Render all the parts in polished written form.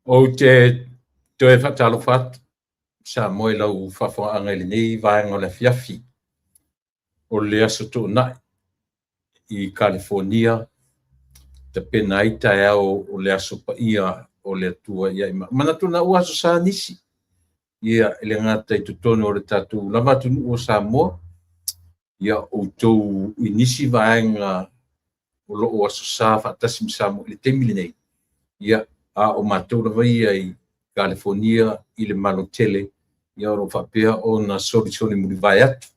Ou te toe faatalofa atu Samoa i lau faafofogaaga i lenei vaega o le afiafi o le Aso Toonai i Kalifonia, tapena ai taeao o le Aso Paia o le Atua. Ia manatu na ua aso sa nisi, ia e le gata i totonu o le tatou lava atunuu o Samoa, ia outou i nisi vaega o lo o Aso Sa faatasi ma Samoa i le taimi lenei, ia, a o matou lava ia i Kalifonia i le Malo tele, ia o lo o faapea ona solisoli mulivae atu,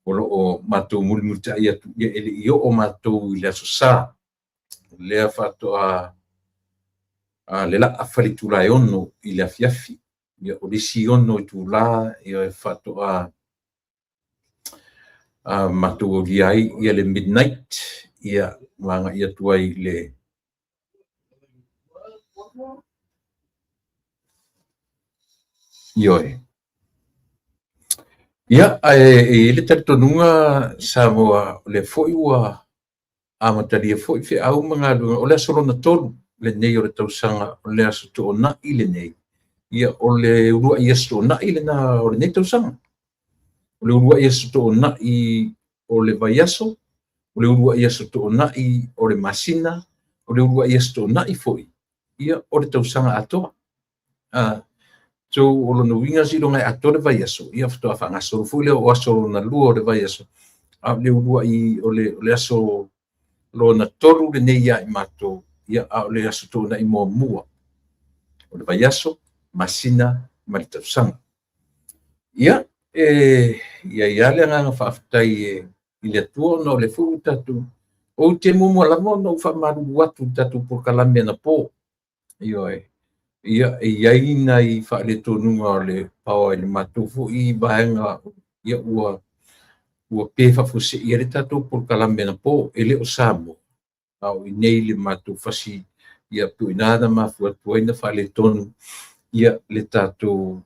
o lo o matou mulimulitai atu, ia e le i oo matou i le Aso Sa, o lea faatoa le laa afa le itula e 6 i le afiafi, ia o le isi 6 itula ia faatoa matou aulia ai ia le midnight, ia ma agai atu ai i le ioe. Ia, ae e i ai le talitonuga Samoa, o lea foi ua amatalia foi feau ma galuega, o le aso lona tolu lenei o le tausaga, o le Aso Toonai lenei, ia o le uluai Aso Toonai lena o lenei tausaga. O le uluai Aso Toonai o le vaiaso, o le uluai Aso Toonai o le masina, o le uluai Aso Toonai foi, ia o le tausaga atoa. So o lona uiga seiloga e atoa le vaiaso, ia faatoa faagasolo foi lea o aso lona lua o le vaiaso, a o le uluai o le aso lona tolu lenei ia i matou, ia a o le Aso Toonai muamua o le vaiaso, masina ma le tausaga. Ia, e i ai lava le agaga faafetai i le Atua ona o lea foi ua tatou, ou te muamua lava ona ou faamalulu atu i le tatou polokalame anapo. Ioe. Ia, e i ai nai faaletonuga o le power i le matou foi vaega, ia ua pe faafuasei ai le tatou polokalame anapo, e le o Samoa, a o i inei le matou fasi, ia pei o i ina na mafua atu ai na faaletonu ia le tatou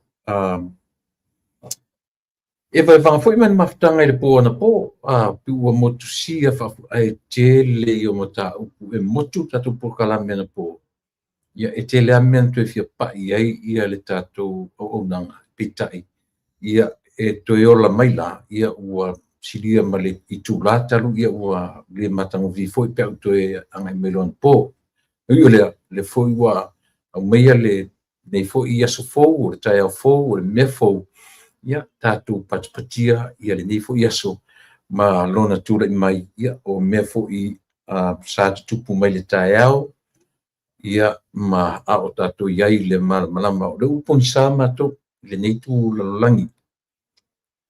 e vaevaga foi ma le mafutaga i le po anapo, pei ua motusia ae tele ia o mataupu e motu le tatou polokalame anapo, ia e tele lava mea na toe fia pai ai ia le tatou auaunaga, peitai ia e toe ola mai la, ia ua silia ma le itula talu, ia ua le matagofie foi pe a ou toe agai mai loa anapo. E ui o lea, o lea foi ua aumaia lenei foi aso fou, o le taeao fou, o le mea fou, ia tatou patipatia ia lenei foi aso ma lona tulai mai, ia o mea foi sa tutupu mai le taeao, ia ma a o tatou i ai i le malamalama, o lea ua pogisa matou i lenei itu lalolagi,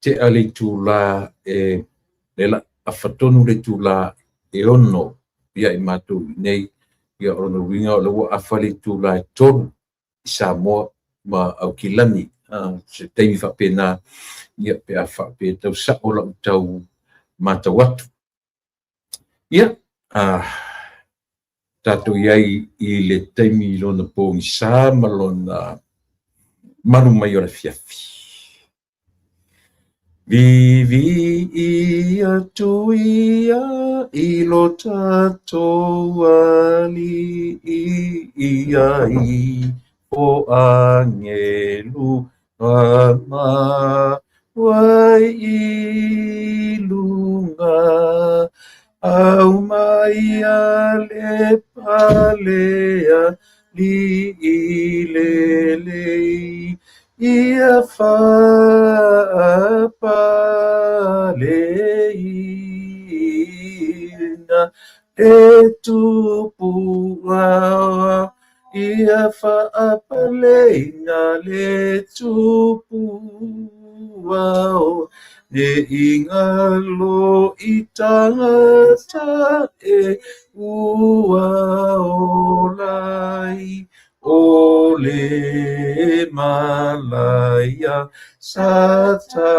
tea le itula e le la afa tonu le itula e 6 ia i matou i nei, ia o lona uiga o lea ua afa le itula e 3 i Samoa ma Aukilani, se taimi faapena, ia pe a faapea tau sao lau tau matau atu. Ia, tatou i ai i le taimi i lona pogisa ma lona malu mai o le afiafi. Viviia atu ia i lo tatou Alii ia i o angelu ma wai i lunga au mai a le palea li i lelei ia faapaleina e tupu aoa ia faapaleina le tupu ao ne i ngalo i tangata e ua ola ai o le malaia sa ta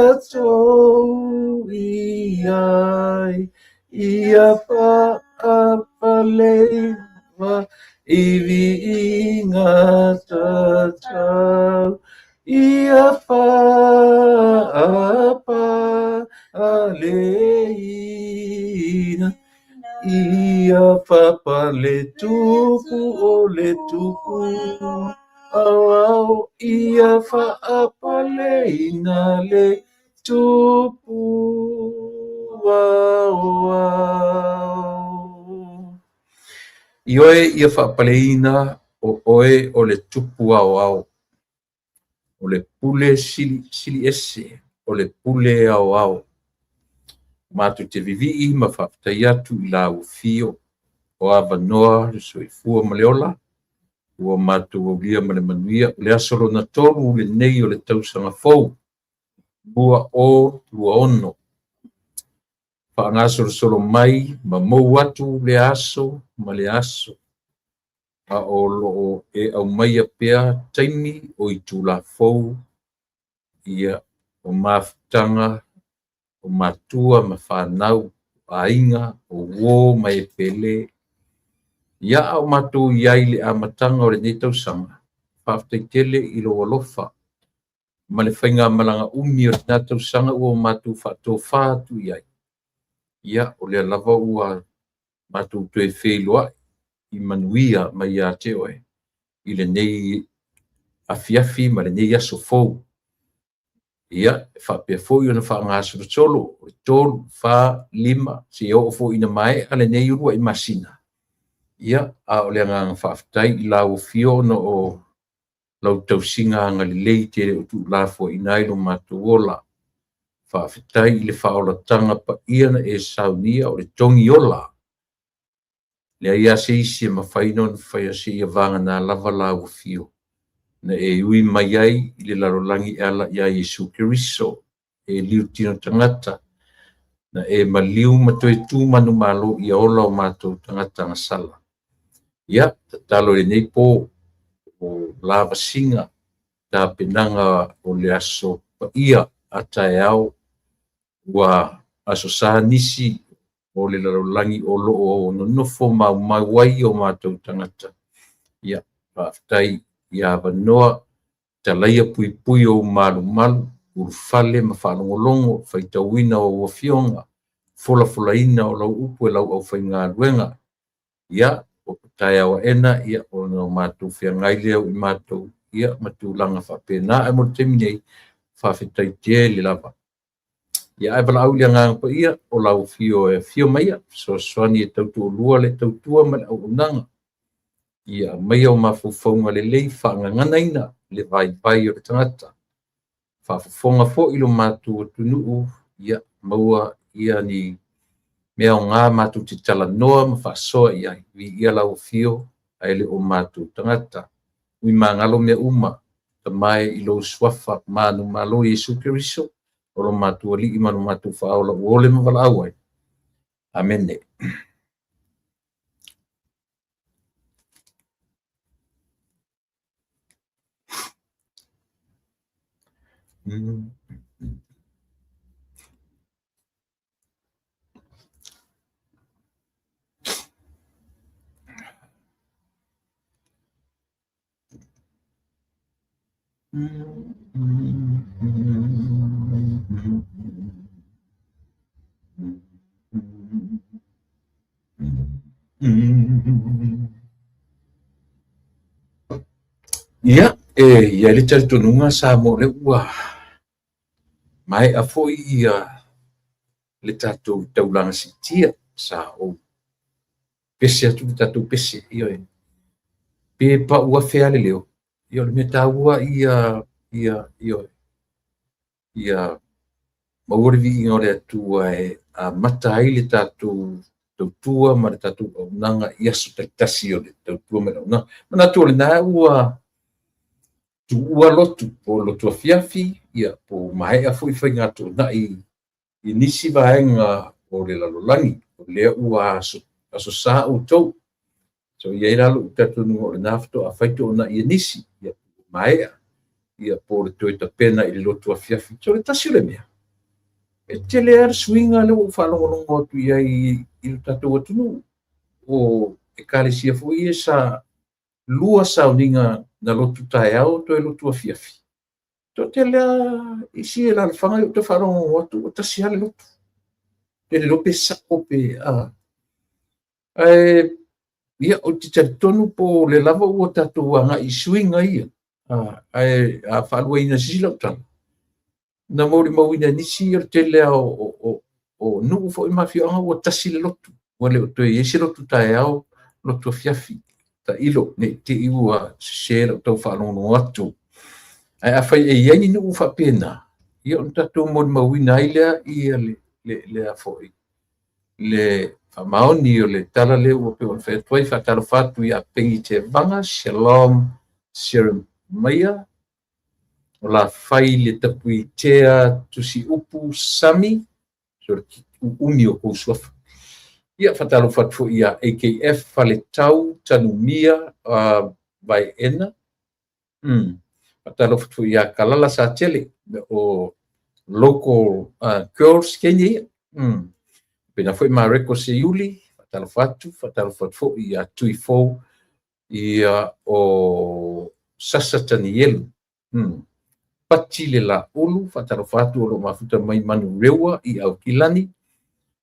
atou i ai ia faapaleina i viiga tatau ia faapaleina. papa le tupu o le tupu aoao, ia faapaleina le tupu aoao. Ioe, ia faapaleina o oe o le tupu aoao, o le pule sili ese, o le pule aoao. Matou te vivii ma faafetai atu i lau afio o avanoa le soifua ma le ola ua matou aulia ma le manuia le aso lona 3 lenei o le tausaga fou 2026. Faagasolosolo mai ma mou atu le aso ma le aso, a o loo e aumaia pea taimi o itula fou, ia o mafutaga o matua ma fanau, aiga, o uo ma e pele. Ia a o matou i ai i le amataga o lenei tausaga, faafetai tele i lou alofa ma le faigamalaga umi o lena tausaga ua matou faatofa atu i ai. Ia o lea lava ua matou toe feiloai i manuia mai ia te oe i lenei afiafi ma lenei aso fou. Ia, e faapea foi ona faagasolosolo 3, 4, 5 seia oo foi ina maea lenei uluai masina. Ia, a o le agaga faafetai i lau afio ona o lau tausiga agalelei te le o tuulafoaiina ai lo matou ola. Faafetai i le faaolataga paia na e saunia o le togi ola. Leai lava se isi e mafai ona faia seia vagana lava lau afio na e ui mai ai i le lalolagi e ala ia Iesu Keriso, e liutino tagata, na e maliu ma toe tu manumalo ia ola o matou tagata gasala. Ia, tatalo i lenei po o lavasiga tapenaga o le aso paia a taeao, ua aso sa nisi o le lalolagi o loo nonofo maumau ai o matou tagata. Ia, faafetai ia avanoa talaia puipui o malumalu, ulufale ma faalogologo, faitauina o afioga, folafolaina o lau upu e lau aufaigaluega. Ia, o taeao aena, ia ona o matou feagai lea o matou, ia ma tulaga faapena. Ae mo le taimi nei, faafetai tele lava. Ia ae valaau i le Agaga Paia o lau afio e afio maia, fesoasoani e tautoalua le tautua ma le auaunaga. Ia aumaia o mafaufauga lelei faagaganaina le vaivai o le tagata. Faafofoga foi lo matou atunuu, ia maua ia ni mea aoga matou te talanoa ma faasoa i ai. Viia lau afio ae le o matou tagata. Ui magalo mea uma, Tama e i lou suafa manumalo Iesu Keriso, o lo matou Alii ma lo matou Faaola ua ole ma valaau ai. Amene. Ia, e i ai le talitonuga Samoa o lea ua maea foi ia le tatou taulaga siitia sa ou pese atu le tatou pese, ioe, pe pau afe lava le leo, ia o le mea taua ia, ioe, ia maua le viiga o le Atua e amata ai le tatou tautua ma le tatou auaunaga i aso taitasi o le tautua ma le auaunaga. Manatu o lena ua tuua lotu, po o lotu afiafi, ia po o maea foi faiga toonai i nisi vaega o le lalolagi, o lea ua aso sa outou. So i ai la lou talitonuga o lena faatoa fai toonai e nisi, ia maea, ia po o le toe tapena i le lotu afiafi. So o le tasi o le mea, e tele lava le suiga lea ua ou faalogologo atu i ai i le tatou atunuu. O ekalesia foi ia sa lua sauniga na lotu taeao toe lotu afiafi. Toatele lava isi alaalafaga lea ou te faalogologo atu ua tasi lava le lotu. Pe le iloa pe sao pe a. Ae ia, ou te talitonu po o lea lava ua tatou agai i suiga ia. Ae a faaluaina e se isi lau tala, na molimauina e nisi o le tele lava o nuu foi ma afioaga ua tasi le lotu, ua le o toe i ai se lotu taeao, lotu afiafi. Tailo ne i te i ua sese lau tau faalogologo atu. Ae afai e i ai ni nuu faapena, ia ona tatou molimauina ai lea ia le foi le faamaoni o le tala lea ua pei ona fai atu ai. Faatalofa atu ia Pegi Tevaga, Shalom Jeremiah, o la fai le Tapuitea Tusiupu Sami, so le uumi o kou suafa. Ia, faatalofa atu foi ia AKF Faletau Tanumia Vaeena. Faatalofa atu foi ia Kalala Satele o local girls kei ia. Pena foi Mareko Seiuli, faatalofa atu, faatalofa atu foi ia Tuifou ia o Sasa Tanielu. Pati le Laulu, faatalofa atu o lo mafuta mai Manurewa i Aukilani.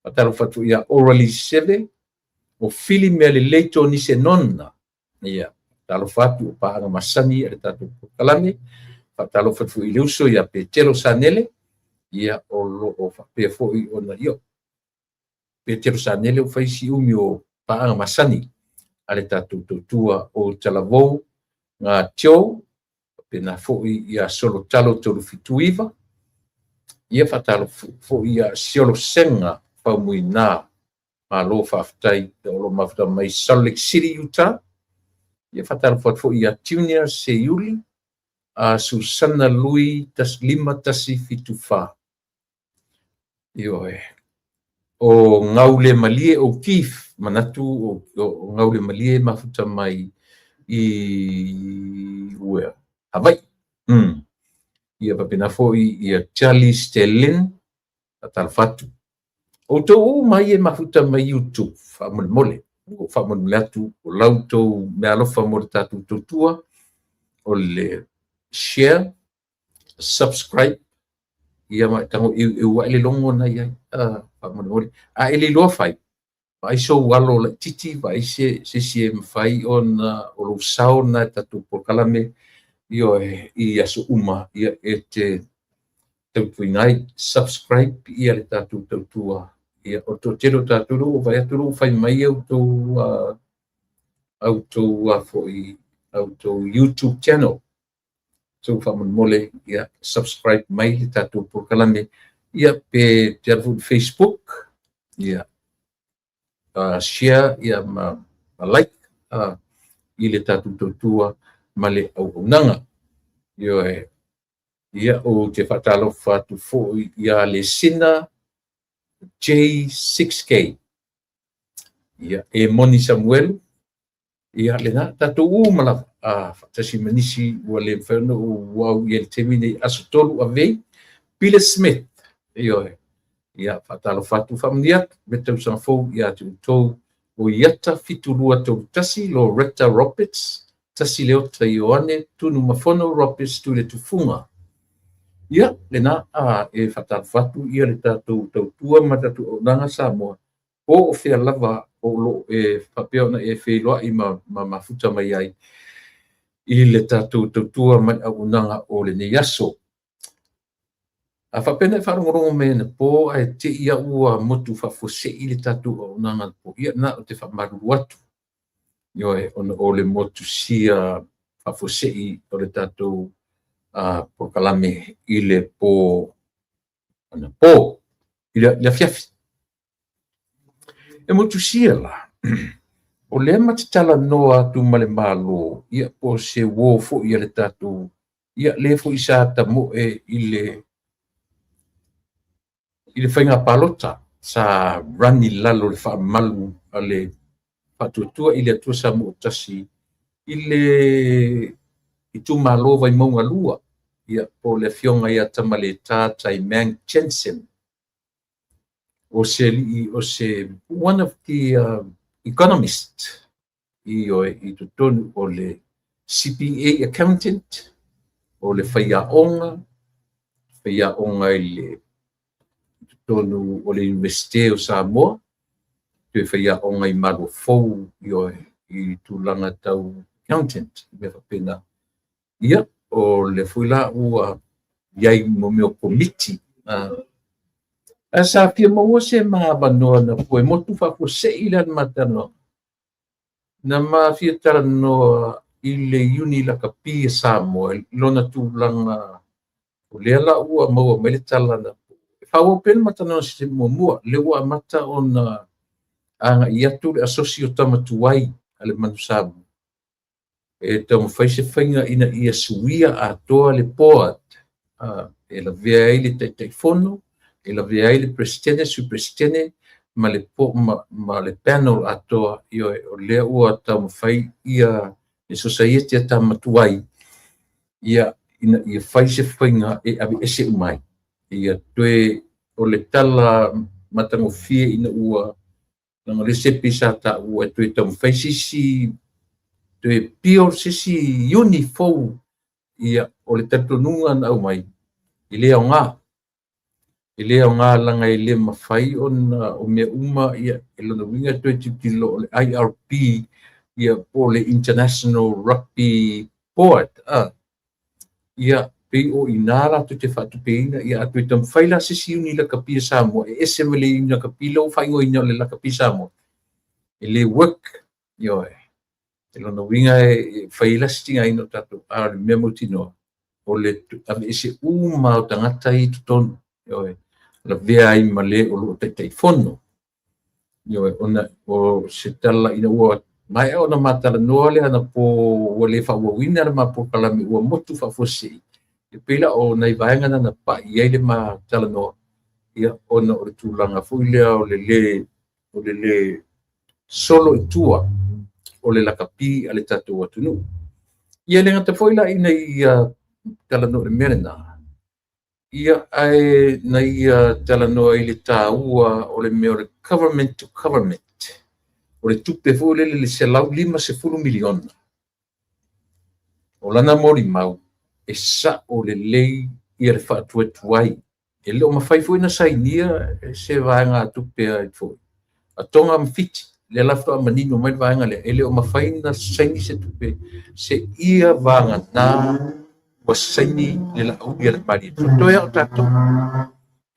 Faatalofa atu ia Orali Seve, o Fili Mea Lelei Toni Senona. Ia, faatalofa atu o paaga masani a le tatou polokalame. Faatalofa atu foi i le uso ia Petelo Sanele, ia o lo o faapea foi ona ia Petelo Sanele o fai si umi o paaga masani a le tatou tautua o Talavou ngā Tio, pena foi ia Solotalo 379, ia faatalofa foi ia Siolosenga Faumuina. Malo faafetai o lo mafuta mai Salt Lake City, Utah. Ia faatalofa atu foi ia Tunia Seiuli, a Susana Lui 5174. Ioe. O Gaule Malie o Keith, manatu o Gaule Malie mafuta mai i where? Hawaii. Ia faapena foi ia Charlie Stellin, faatalofa atu. Outou uma ia mafuta mai YouTube, faamolemole. Ua faamolemole atu o la outou meaalofa mo le tatou tautua, o le share, subscribe, ia ma e tago eueu ae le logo na i ai. Faamolemole. A e le iloa fai, vaai sou alo laitiiti, vaai se isi e mafai ona o lou sao na e tatou polokalame, ioe, i aso uma, ia e te tautuaina ai. Subscribe ia le tatou tautua. Ia, o le toatele o tatou lea ua vaai atu lea ua fai mai outou foi outou YouTube channel. So faamolemole, ia subscribe mai le tatou polokalame, ia pe te alu foi i Facebook, ia share ia ma like i le tatou tautua ma le auaunaga. Ioe. Ia, ou te faatalofa atu foi ia Lesina J6K. Ia, e Moni Samuelu. Ia, lena, tatou uma lava. Faatasi ma nisi ua le mafai ona ou au i le taimi nei aso 3 avei. Peter Smith. Ioe. Ia, faatalofa atu, faamanuia atu le tausaga fou ia te outou. O Iata 7231, Loretta Roberts, Tasi Leota Ioane, Tunu Mafono Roberts Tule Tufunga. Ia, lena, e faatalofa atu ia le tatou tautua ma tatou auaunaga Samoa, po o fea lava o lo e faapea ona e feiloai ma mafuta mai ai i le tatou tautua ma le auaunaga o lenei aso. A faapea na e faalogologo mai anapo ae te i au ua motu faafuasei le tatou auaunaga anapo, ia na o te faamalulu atu. Ioe, ona o le motusia faafuasei o le tatou polokalame i le po anapo, i le afiafi. E motusia la, o lea ma te talanoa atu ma le Malo, ia po se uo foi a le tatou, ia le foi sa tamoe i le faiga palota, sa run i lalo le faamalu a le faatuatua i le Atua Samoa tasi i le itumalo Vaimauga 2, ia po le afioga ia Tamaleta Taimang Jensen. O se alii, o se one of the economist ioe, i totonu o le CPA accountant, o le faiaoga i le totonu o le Universite o Samoa. Toe faiaoga i Maluafou, ioe, i tulaga tau accountant, mea faapena. Ia, o lea foi la ua i ai mo mea o komiti. Ae sa fia maua se ma avanoa na po e motu faafuasei le ma talanoa. Na ma fia talanoa i le Iuni Lakapi a Samoa, lona tulaga o lea la ua maua mai le tala na faaauau pea le ma talanoa se muamua, lea ua amata ona agai atu le asosi o tama tuai a le Manu Samoa e taumafai se faiga ina ia suia atoa le board, e lavea ai le Taitaifono, e lavea ai le Peresetene, Sui Peresetene ma le ma le panel atoa. Ioe, o lea ua taumafai ia le sosaiete a tama tuai ia ina ia fai se faiga e aveese uma ai. Ia toe o le tala matagofie ina ua leaga o le isi pei sa taua e toe taumafai se isi toe pio se isi iuni fou. Ia, o le talitonuga na aumai e le aoga. E le aoga leaga e le mafai ona o mea uma. Ia, e lona uiga e toe tilotilo o le IRB, ia, po o le International Rugby Board, ia, pei o i ina latou te faatupeina. Ia, a toe taumafai la se isi iuni lakapi a Samoa e ese ma le iuni lakapi lea ua faaigoaina o le Lakapi Samoa, e le work. Ioe, e lona uiga e fai ai la se tigaina o tatou, a o le mea mautinoa o le aveese uma o tagata i totonu, ioe, lavea ai ma le o lo o Taitaifono. Ioe, ona o se tala ina ua maea ona ma talanoa le anapo ua le faaauauina le ma polokalame ua motu faafuasei, e pei la o nai vaega na na pa'i i ai le ma talanoa, ia, ona o le tulaga foi lea o le le solo i tua o le lakapi a le tatou atunuu. Ia, le gata foi la ina ia talanoa i le mea lena, ia, ae na ia talanoa i le taua o le mea o le government to government, o le tupe foi lele le $150 miliona. O lana molimau e sa'o lelei ia le faatuatuai, e le o mafai foi ona sainia se vaega tupe ai foi a Toga ma Fiti. Lea la faatoa manino mai le vaega lea, e le o mafai ona saini se tupe seia vagana ua saini le Laauli a le Malietoa. Toe a o tatou,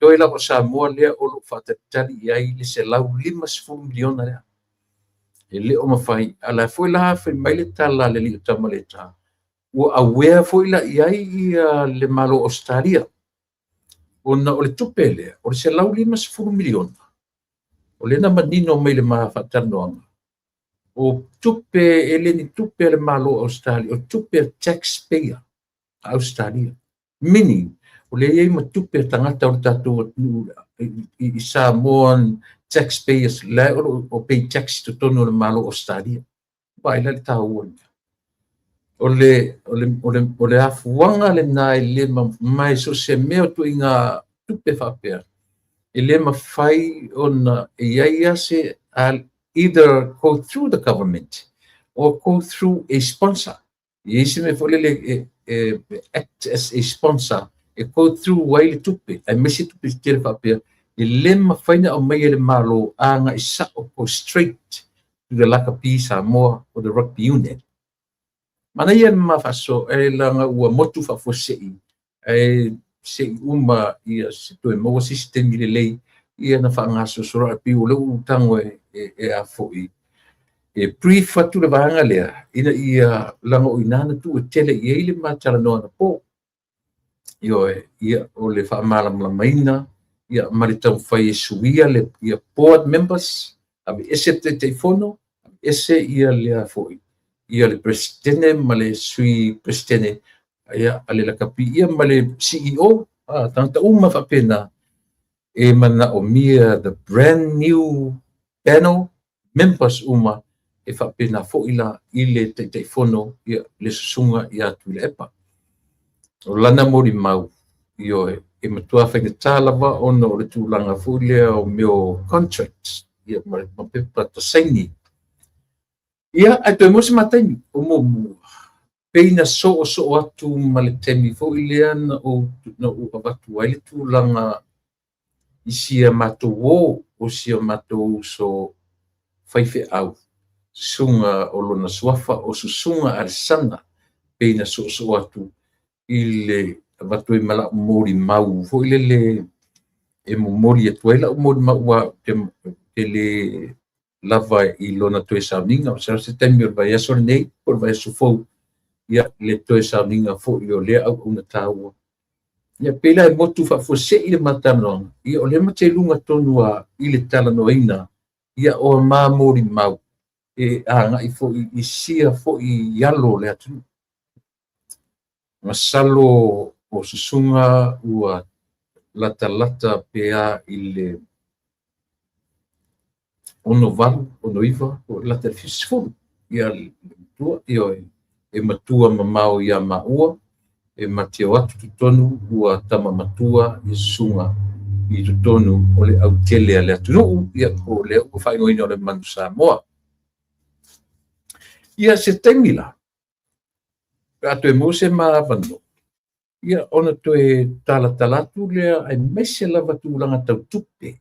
toe lava o Samoa lea o loo faatalitali i ai le $150 miliona lea, e le o mafai. A la foi la fai mai le tala a le alii o Tamaleta ua aware foi la i ai ia le Malo o Ausetalia, ona o le tupe lea o le $150 miliona. O lea na manino mai le ma faatalanoaga, o tupe e le ni tupe a le Malo o Ausetalia, o tupe a taxpayer a Ausetalia, meaning o lea i ai ma tupe a tagata o le tatou atunuu i Samoan taxpayers la o lo o pay tax i totonu o le Malo o Ausetalia. Vaai la le taua o le afuaga lena e le mai so se mea o tuiga tupe faapea e le mafai ona e i ai se either go through the government or go through a sponsor. E i ai se mea foi lele e act as a sponsor e go through ai le tupe, aemaise tupe tele faapea e le mafai ona aumai e le Malo agai sao, go straight to the Lakapi Samoa or the rugby union. Manaia ma faaso e laga ua motu faafuasei ae se'i uma ia se toe maua se isi taimi lelei ia na faagasosolo ae pei o lea ua tago e a foi e brief atu le vaega lea ina ia laga o i ina na tuu e tele i ai le ma talanoa na po. Ioe, ia, o le faamalamalamaina ia ma le taumafai e suia le ia board members, aveese le Taitaifono, ese ia lea foi ia le Peresetene ma le Sui Peresetene ia a le lakapi ia ma le CEO, a tagata uma faapena e manaomia the brand new panel members uma e faapena foi la i le Taitaifono ia le susuga ia Tuilaepa. O lana molimau, ioe, e matua faigata lava ona o le tulaga foi lea o mea o contracts ia ma pepa tasaini. Ia, ae toe mo se mataimi o muamua pei na soosoo atu ma le taimi foi lea na ou avatu ai le tulaga i sia matou o si a matou uso. faifeau, susuga o lona suafa o Susuga Alesana, pei na soosoo atu i le avatu ai ma lau molimau foi lele e momoli atu ai lau molimau aua ou te le lava i lona toe sauniga. Masalo se taimi o le vaiaso lenei po o le vaiaso fou, ia le toe sauniga foi o lea auauna taua. Ia pei la e motu faafuasei le ma talanoaga, ia o lea ma te luga tonu lava i le talanoaina ia o ma molimau e agai foi i sia foi alo o le atunuu. Masalo o susuga ua latalata pe a i le 68, 69, po o lata i le 70 ia le matua, ioe, e matua mamao ia maua, e ma te o atu totonu ua tama matua ia susuga i totonu o le autele a le atunuu, ia po o lea ua faaigoaina o le Manu Samoa. Ia se taimi la, pe a toe maua se ma avanoa, ia ona toe talatala atu lea aemaise lava tulaga tau tupe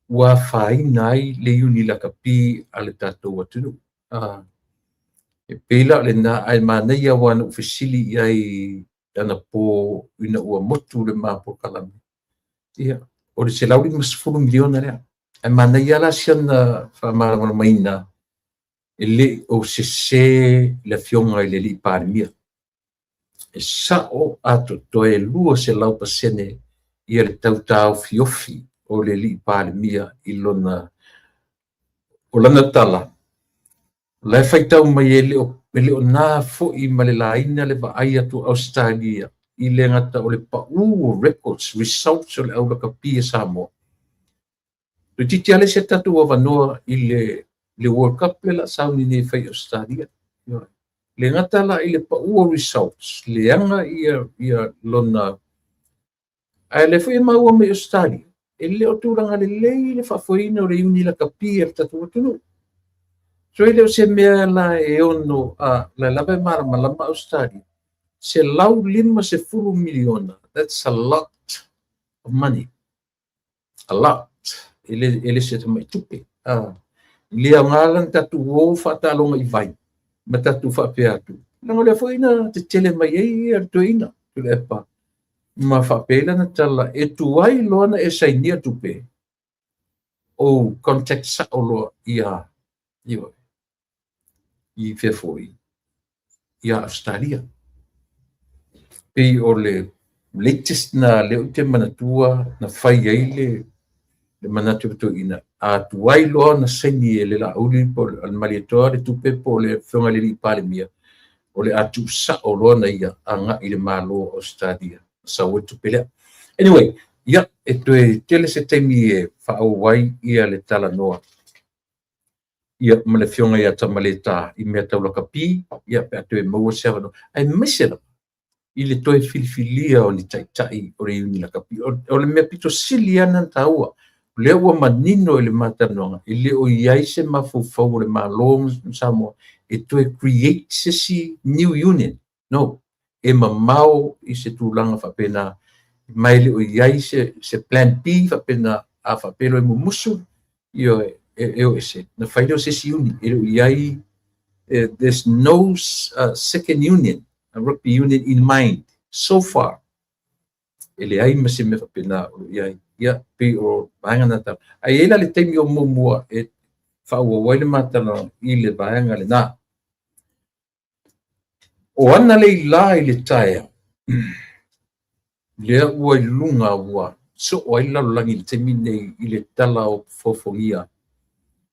ua afaina ai le iuni lakapi a le tatou atunuu. E pei la o lena, ae manaia aua na ou fesili i ai anapo ina ua motu le ma polokalame, ia, o le $150 miliona lea. Ae manaia la si ona faamalamalamaina e le o sese le Afioga i le alii Palemia. E sao atoatoa e 200% ia le tau taofiofi o le alii Palemia i lona o lana tala, o la e faitau mai e le o na foi ma le laina le vaai atu a Ausetalia i le gata o le pau o records, results o le au lakapi a Samoa. Toeitiiti lava le isi a tatou avanoa i le World Cup lea o le a sauni nei e fai i Ausetalia. Le gata la i le pau o results, leaga ia lona. Ae o lea foi e maua mai Ausetalia, e le o tulaga lelei le faafoeina o le iuni lakapi a le tatou atunuu. So e le o se mea la e ono, o la lava e malamalama Ausetalia, $150 miliona, that's a lot of money. A lot. E le se tamai tupe. E le aoga la na tatou o faataaloga i vai ma tatou faapea atu. Leaga o lea foi na tetele mai ai ia le toeaina, Tuilaepa, ma faapea ai lana tala, e tuai loa na e sainia tupe, ou contact sao loa ia, ioe, i fea foi, ia Ausetalia. Pei o le latest na lea ou te manatua na fai ai le manatu o le toeaina, a tuai loa na saini e le Laauli po o le Malietoa le tupe po o le Afioga i le alii Palemia, o le a tuusao loa na ia agai i le Malo o Ausetalia sau ai le tupe lea. Anyway, ia, e toe tele se taimi e faaauau ai ia le talanoa ia ma le Afioga ia Tamaleta i mea tau lakapi, ia pe a toe maua se avanoa, aemaise lava i le toe filifilia o ni taitai o le iuni lakapi. O le mea pito sili lava ona taua, o lea ua manino i le ma talanoaga, e le o i ai se mafaufau o le Malo o Samoa e toe create se isi new union. No, e mamao i se tulaga faapena, ma e le o i ai se plan B faapena, a faapea loa e mumusu, ioe, e o ese, na fai lea o se isi union. E le o i ai, there's no second union, a rugby union in mind so far. E leai ma se mea faapena o lo o i ai. Ia, pei o vaega na tau. Ae i ai la le taimi o muamua e faaauau ai le ma talanoaga i le vaega lena. O ana leila i le taeao, lea ua i luga ua soo ai le lalolagi i le taimi lenei i le tala o fofogia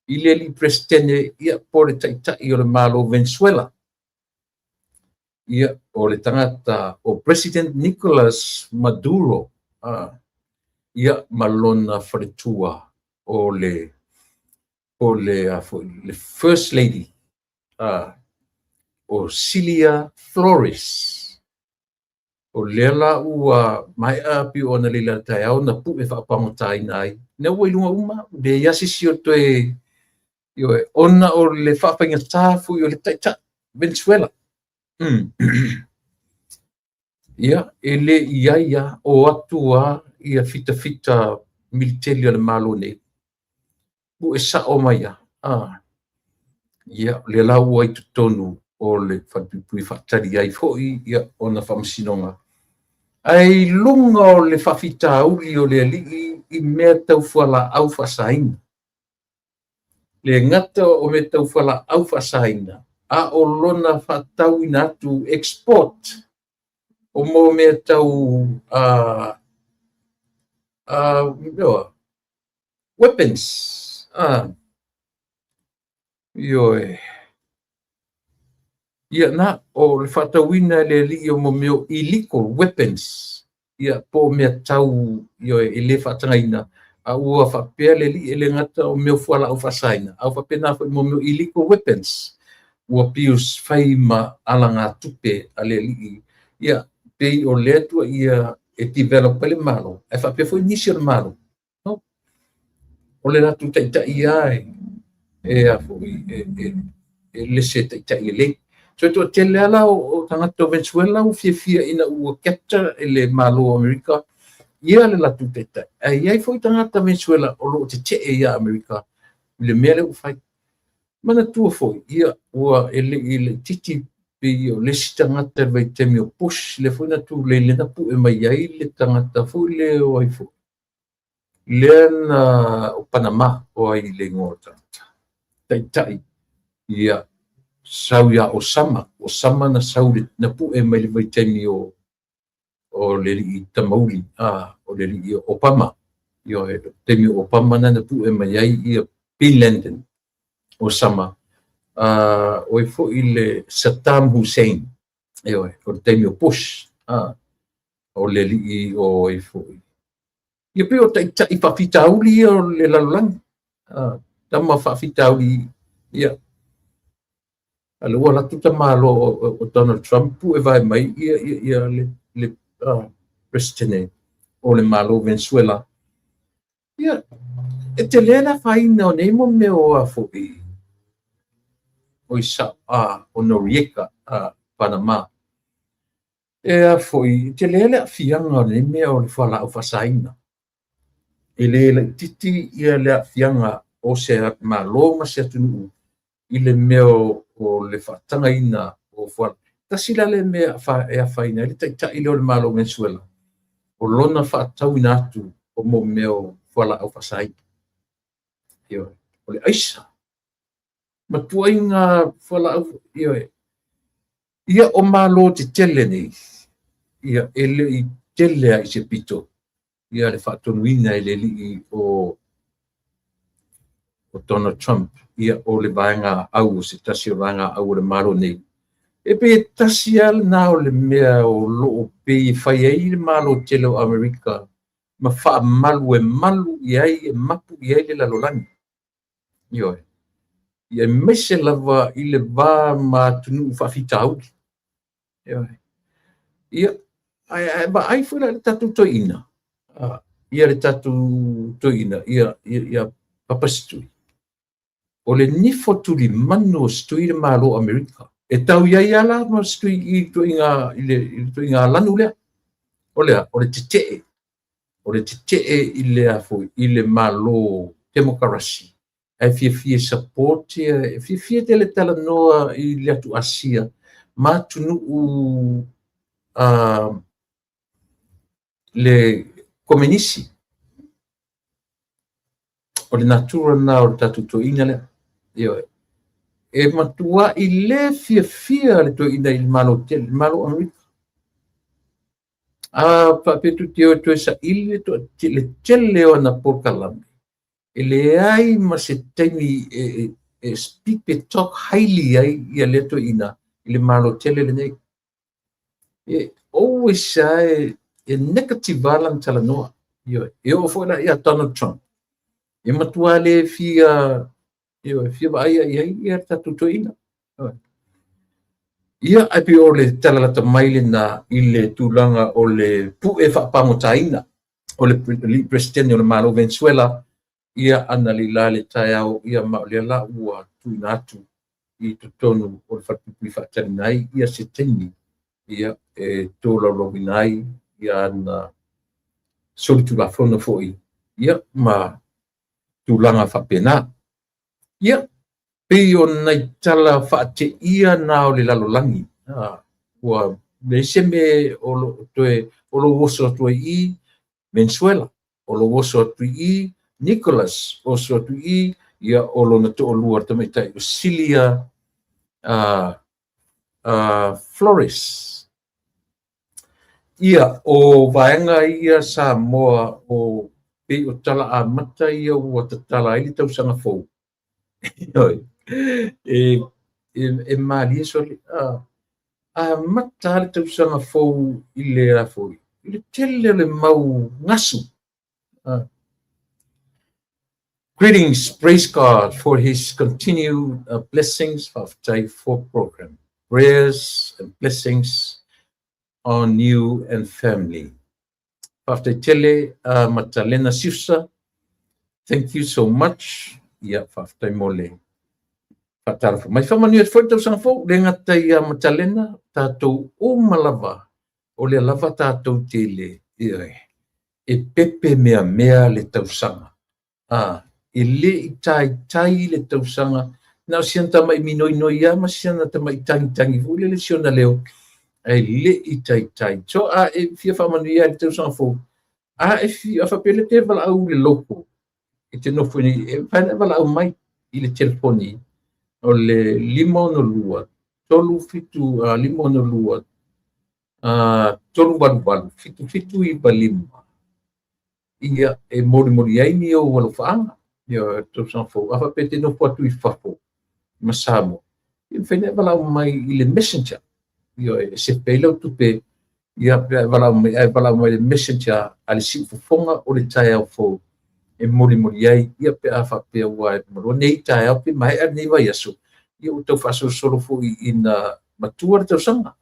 i le alii Peresetene, ia, po o le taitai o le Malo Venezuela. Ia, o le tagata o President Nicolas Maduro, ia, ma lona faletua o le po le a foi le First Lady, o Cilia Flores. O lea la ua maea pio ona leila le taeao na pue faapagataina ai. Lea ua i luga uma, leai lava se isi o toe, ioe, ona o le faafaigata foi o le taitai Venezuela. Ia, e le i ai lava, o atu lava ia fitafita militeli o le Malo nei, pue sao mai lava. Ia, o lea la ua i totonu o le falepuipui faatali ai foi ia ona faamasinoga. Ae i luga o le faafitauli o le alii i mea tau fualaau faasaina. Le gata o mea tau fualaau faasaina, a o lona faatauina atu, export o mo mea tau weapons. Ioe. Ia na, o le faatauina e le alii o mo mea o illegal weapons, ia po o mea tau, ioe, e le faatagaina, a ua faapea le alii e le gata o mea o fualaau faasaina, a ua faapena foi mo mea o illegal weapons, ua pius fai ma alagatupe a le alii, ia, pei o lea tua ia e develop ai le Malo, ae faapea foi nisi o le Malo. No. O le latou taitai lava e a foi, e lese taitai lelei. So e toatele lava la o tagata o Venezuela ua fiafia ina ua capture e le Malo o Amerika ia le latou taitai. Ae i ai foi tagata Venezuela o lo o tetee ia Amerika i le mea lea ua fai. Manatua foi, ia, ua e le i laitiiti pei o le isi tagata i le vaitaimi o Bush, lea foi na tulei, lea na pue mai ai le tagata foi lea o ai foi, lea na o Panama, o ai le igoa o le tagata taitai, ia, sau ia Osama, Osama na sau na pue mai le vaitaimi o le alii Tamauli, o le alii Obama, ioe, taimi o Obama na pue mai ai ia Bin Laden, Osama, o ai foi le Saddam Hussein, ioe, o le taimi o Bush, o le alii o ai foi. Ia pei o taitai faafitauli ia o le lalolagi, tama faafitauli, ia, a le ua alu atu tamāloa o Donald Trump pue vae mai ia ia le president o le Malo Venezuela. Ia, e tele le afaina o nei mo mea o a foi o isa o Noriega, Panama. E a foi, e tele le aafiaga o nei mea o le fualaau faasaina. E le laitiiti ia le aafiaga o se Malo ma se atunuu i le mea o le faatagaina o fualaau. Tasi la le mea e afaina ai le taitai lea o le Malo o Venezuela, o lona faatauina atu o mo mea o fualaau faasaina. Ioe, o le aisa. Matuaiga fualaau, ioe. Ia o Malo tetele nei, ia e le i tele ai se pito ia le faatonuina e le alii o Donald Trump, ia o le vaega au o se tasi o vaega au o le Malo nei. E pei e tasi lava lena o le mea o loo pei e fai ai le Malo tele o Amerika ma faamalu e malu i ai, e mapu i ai le lalolagi. Ioe. Ia aemaise lava i le va ma atunuu faafitauli. Ioe. Ia, ae vaai foi la i le tatou toeaina, ia le tatou toeaina, ia Papa Setui. O le nifo tulimanu o Setui le Malo o Amerika. E tau i ai ala ma Setui i le ituaiga lanu lea. O lea, o le tetee. O le tetee i le afoi, i le Malo demokarasi. Ae fiafia support, e fiafia tele talanoa i le atu Asia, ma atunuu le komenisi. O le natura na o le tatou toeaina lea. Ioe. E matua i le fiafia le toeaina i le Malo tele, le Malo Amerika. A faapea tu te o toe saili le tele o ana polokalame, e leai ma se taimi e speak e talk highly ai ia lea toeaina i le Malo tele lenei. E always e negative lava lana talanoa. Ioe. E oo foi la ia Donald Trump. E matua le fia, ioe, fia vaai i ai ia tatou toeaina. Ia, ae pei o le talalata mai lena i le tulaga o le pue faapagotaina o le president o le Malo Venezuela, ia ana leila le taeao, ia ma o lea la ua tuuina atu i totonu o le falepuipui faatalina ai ia se taimi, ia e tolaulauina ai ia ana solitulafono foi, ia ma tulaga faapena. Ia, Pei o nai tala faateia na o le lalolagi, ua leai se mea o lo o toe o lou oso atu ai i Venezuela, o lou oso atu i Nicolas, oso atu i ia o lona toalua le tamaitai o Cilia Flores. Ia, o vaega ia Samoa o pei o tala amata ia ua tatala ai le tausaga fou. E malie sole. Amata le tausaga fou i le afoi, i le tele o le mau gasu. Greetings, praise God for his continued blessings, faafetai for program. Prayers and blessings on you and family. Faafetai tele Matalena Siusa. Thank you so much. Ia, faafetai mo le faatalofa mai. Faamanuia atu foi le tausaga fou, le gata ia Matalena, tatou uma lava, o lea lava tatou te le, e pepe mea mea le tausaga. E le i taitai le tausaga, na o siana tamai minoinoi ia ma siana tamai tangitangi foi lele si ona leo, e le i taitai. So a e fia faamanuia le tausaga fou, a e fia faapea te valaau le local, e te nofo nei, e mafai ona e valaau mai i le telefoni o le 562 37 562 388 7795. Ia, e molimoli ai ni ou alofaaga, ia tausaga fou. A faapea te nofo atu i fafo ma Samoa, ia mafai ona e valaau mai i le Messenger. Ia, e sefe ai lau tupe, ia pe e valaau mai, ae valaau mai le Messenger a le Siufofoga o le taeao fou e molimoli ai, ia pe a faapea ua e maloa nei taeao pe maea lenei vaiaso, ia ua tau faasolosolo foi ina matua le tausaga.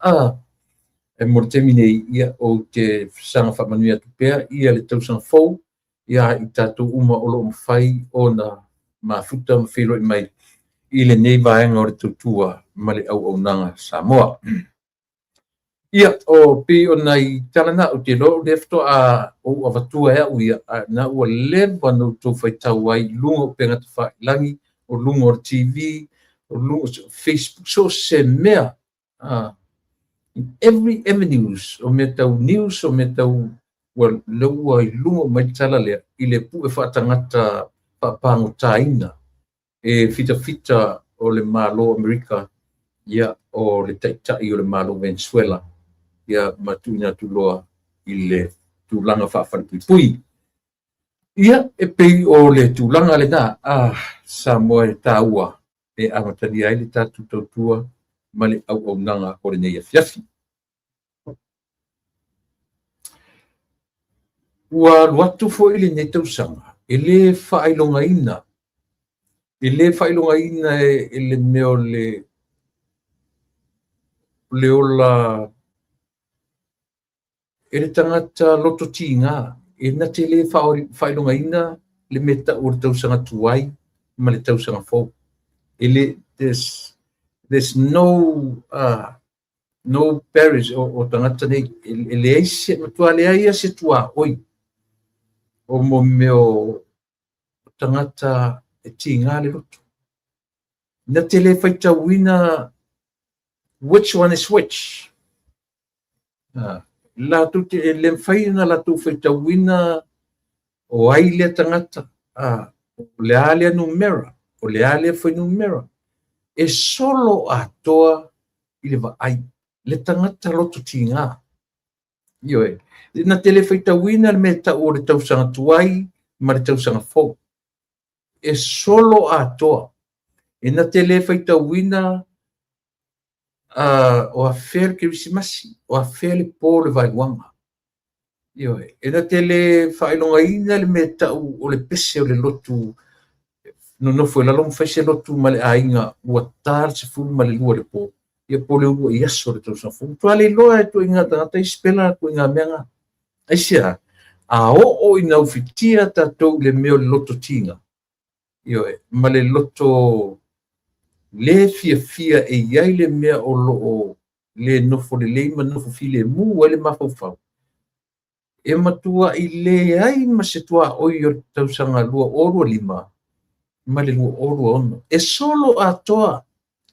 E mo le taimi nei, ia ou te saga faamanuia atu pea ia le tausaga fou ia i tatou uma o lo o mafai ona mafuta ma feiloai mai i lenei vaega o le tautua ma le auaunaga Samoa. Ia, o pei o nai tala na ou te iloa o lea faatoa ou avatua e au ia, na ua leva ona outou faitau ai i luga o upega tafailagi, o luga o le TV, o luga o Facebook, so se mea. In every avenues, o mea tau news, o mea tau ua lea ua i luga mai le tala lea i le pue faatagata faapagotaina e fitafita o le Malo Amerika, ia o le taitai o le Malo Venezuela, ia ma tuuina atu loa i le tulaga faafalepuipui. Ia, e pei o le tulaga lena a Samoa e taua e amatalia ai le tatou tautua ma le auaunaga o lenei afiafi. Ua alu atu foi lenei tausaga e le faailogaina, e le mea o le ola e le tagata loto tiga, e na te le faailogaina le mea tau o le tausaga tuai ma le tausaga fou. E le, there's no no barriers o tagata nei, e leai se matua leai ia se tuaoi o mo mea o tagata e tiga le loto. Na te le faitauina which one is which. Latou te le mafai ona latou faitauina o ai lea tagata, o le a lea numera, o le a lea fuainumera. E solo atoa i le vaai, le tagata loto tiga. Ioe, na te le faitauina le mea tau o le tausaga tuai ma le tausaga fou. E solo atoa. E na te le faitauina o afea le Kerisimasi, o afea le pō le vaeluaga. Ioe, e na te le faailogaina le mea tau o le pese o le lotu nonofo i lalo ma fai se lotu ma le aiga ua ta le 12 le pō, ia po le uluai aso le tausaga fou. Matua le iloa e tuaiga tagata i sipela tuaiga mea ngā. Aisea, a oo ina ufitia tatou i le mea o le loto tiga, ioe, ma le loto le fiafia e iai le mea o loo le nofo lelei ma nofo filemu ai le mafaufau, e matua i leai ma se tuaoi o le tausaga 2025 ma le 2026. E solo atoa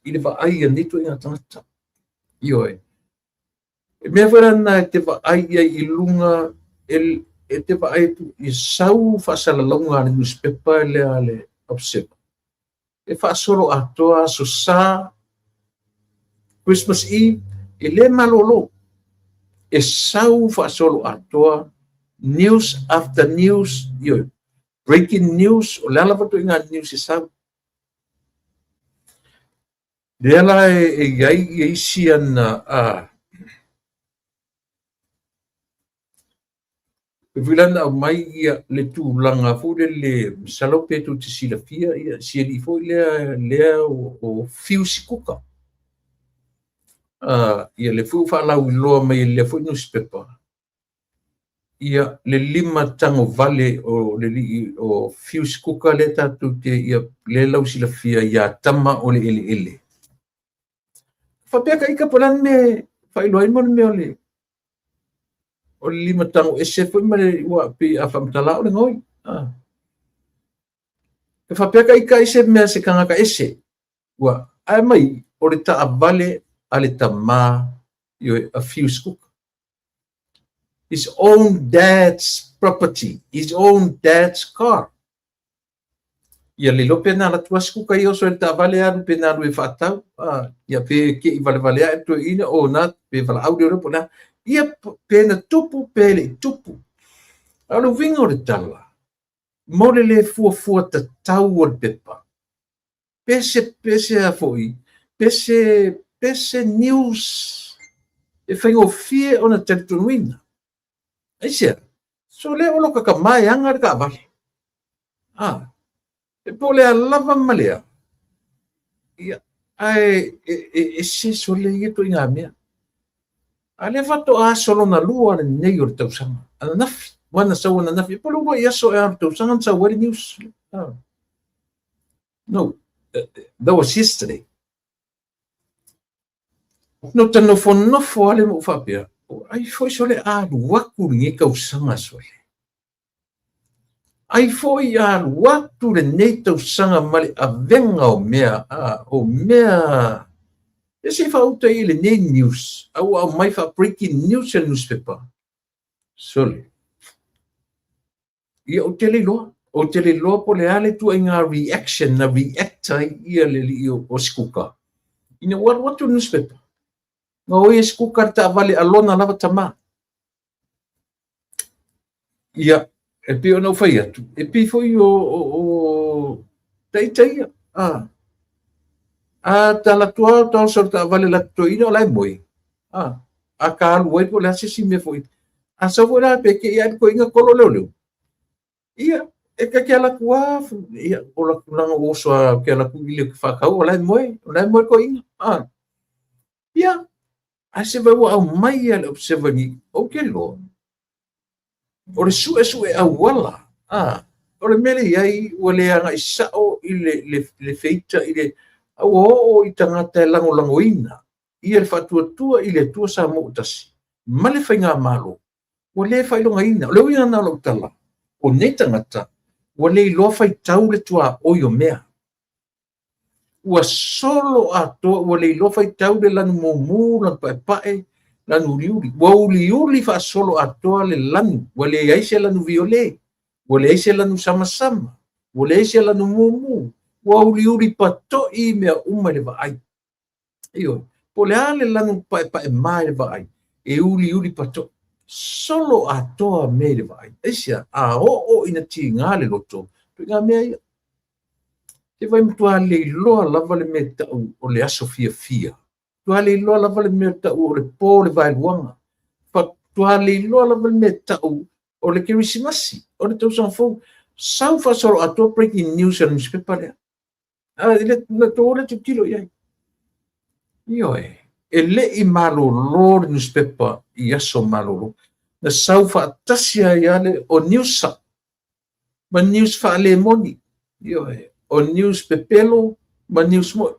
i le vaai a nei ituaiga tagata. Ioe. E mea foi lana e te vaai i ai i luga, e te vaai atu i sau faasalalauga a le nusipepa lea a le Observer. E faasolo atoa Aso Sa, Christmas Eve, e le malolo. E sau faasolo atoa news after news, ioe, breaking news, o le a lava ituaiga news e sau. Lea la e i ai ia isi ana a e foi la na aumai ia le tulaga foi lele, masalo pe tou te silafia ia si alii foi lea o Fiu Sikuka. Ia lea foi ua faalauiloa mai e lea foi nusipepa ia le lima tago vale o le alii o Fiu Sikuka lea tatou te ia lea lau silafia ia tama o le eleele. Faapea ka ika po o le a le mea e faailoa ai mo le mea o le o le lima tago ese foi ma le ua pei a faamatala o le gaoi. E faapea ka ika ai se mea se tagata ese. Ua ae mai o le taavale a le tamā ioe a Fiu Sikuka. His own dad's property, his own dad's car. Ia le iloa pe na alu atu a Sikuka ia oso i le taavale alu pe na alu e faatau, ia pe ke i valevale ae toeaina o na pe valaau leoleo po o le a. Ia pe na tupu pe le i tupu. A o le uiga o le tala, mo le le fuafua tatau o le pepa, pe se, pe se a foi, pe se, pe se news e faigofie ona talitonuina. Aisea? So lea ua lota tama e aga le taavale. A, e po o le a lava ma le a. Ia, ae e, e ese sole ia ituaiga mea. A lea faatoa aso lona lua lenei o le tausaga, ananafi, ua na sau ananafi, e po o le uluai aso ea o le tausaga na sau ai le news. A. No, that was yesterday. Na ta nofonofo lava lea ma ou faapea, ai foi sole a alu atu lenei tausaga sole. Ai foi a alu atu lenei tausaga ma le avega o mea, a, o mea e se i faauta i lenei news, a ua aumai faa-breaking news e le newspaper. Sole. Ia, ou te le iloa. Ou te le iloa po o le a le ituaiga reaction na react ai ia le alii o Sikuka ina ua alu atu le newspaper. Na oi e Sikuka le taavale a lona lava tama. Ia, e pei ona ou fai atu, e pei foi o taita ia. A, a ta alu atu lava ta oso i le taavale la toeaina o la e moe. A, a ka alu ai po o le a se isi mea foi. A sau foi la pe te i ae le toeaina kolo leoleo. Ia, e ta te alu atu lava, ia, o la tulaga ua oso lava ou te alu atu i le faatau o la e moe, o la e moe le toeaina. A, ia, ae se vaai ua aumai ia le observer ni, ou te iloa, o le suesue auala, a, o le mea lea i ai ua le agai sao i le feita i le, a ua oo i tagata e lagolagoina ia le faatuatua i le Atua Samoa ua tasi ma le Faigamalo, ua le faailogaina. O le uiga lena o lau tala, o nei tagata ua le iloa faitau le tuaoi o mea. Ua solo atoa, ua le iloa faitau le lanu mumu, lanu paepae, lanu uliuli. Ua uliuli faasolo atoa le lanu, ua leai se lanu viole, ua leai se lanu samasama, ua leai se lanu mumu, ua uliuli patoʻi mea uma i le vaai. Ioe, po o le a le lanu paepae ma i le vaai, e uliuli patoʻi. Solo atoa mea i le vaai. Aisea? A oo ina tiga le loto, ituaiga mea ia. Se vaai matua le iloa lava le mea tau o le aso fiafia. Matua le iloa lava le mea tau o le po o le vaeluaga. Matua le iloa lava le mea tau o le Kerisimasi, o le tausaga fou. Sau faasolo atoa breaking news a le newspaper lea. A i le na tou le tilotilo i ai. Ioe, e le i malolo le newspaper i aso malolo. Na sau faatasi ai lava le o news sao ma news faalemoni. Ioe, o news pepelo ma news moi.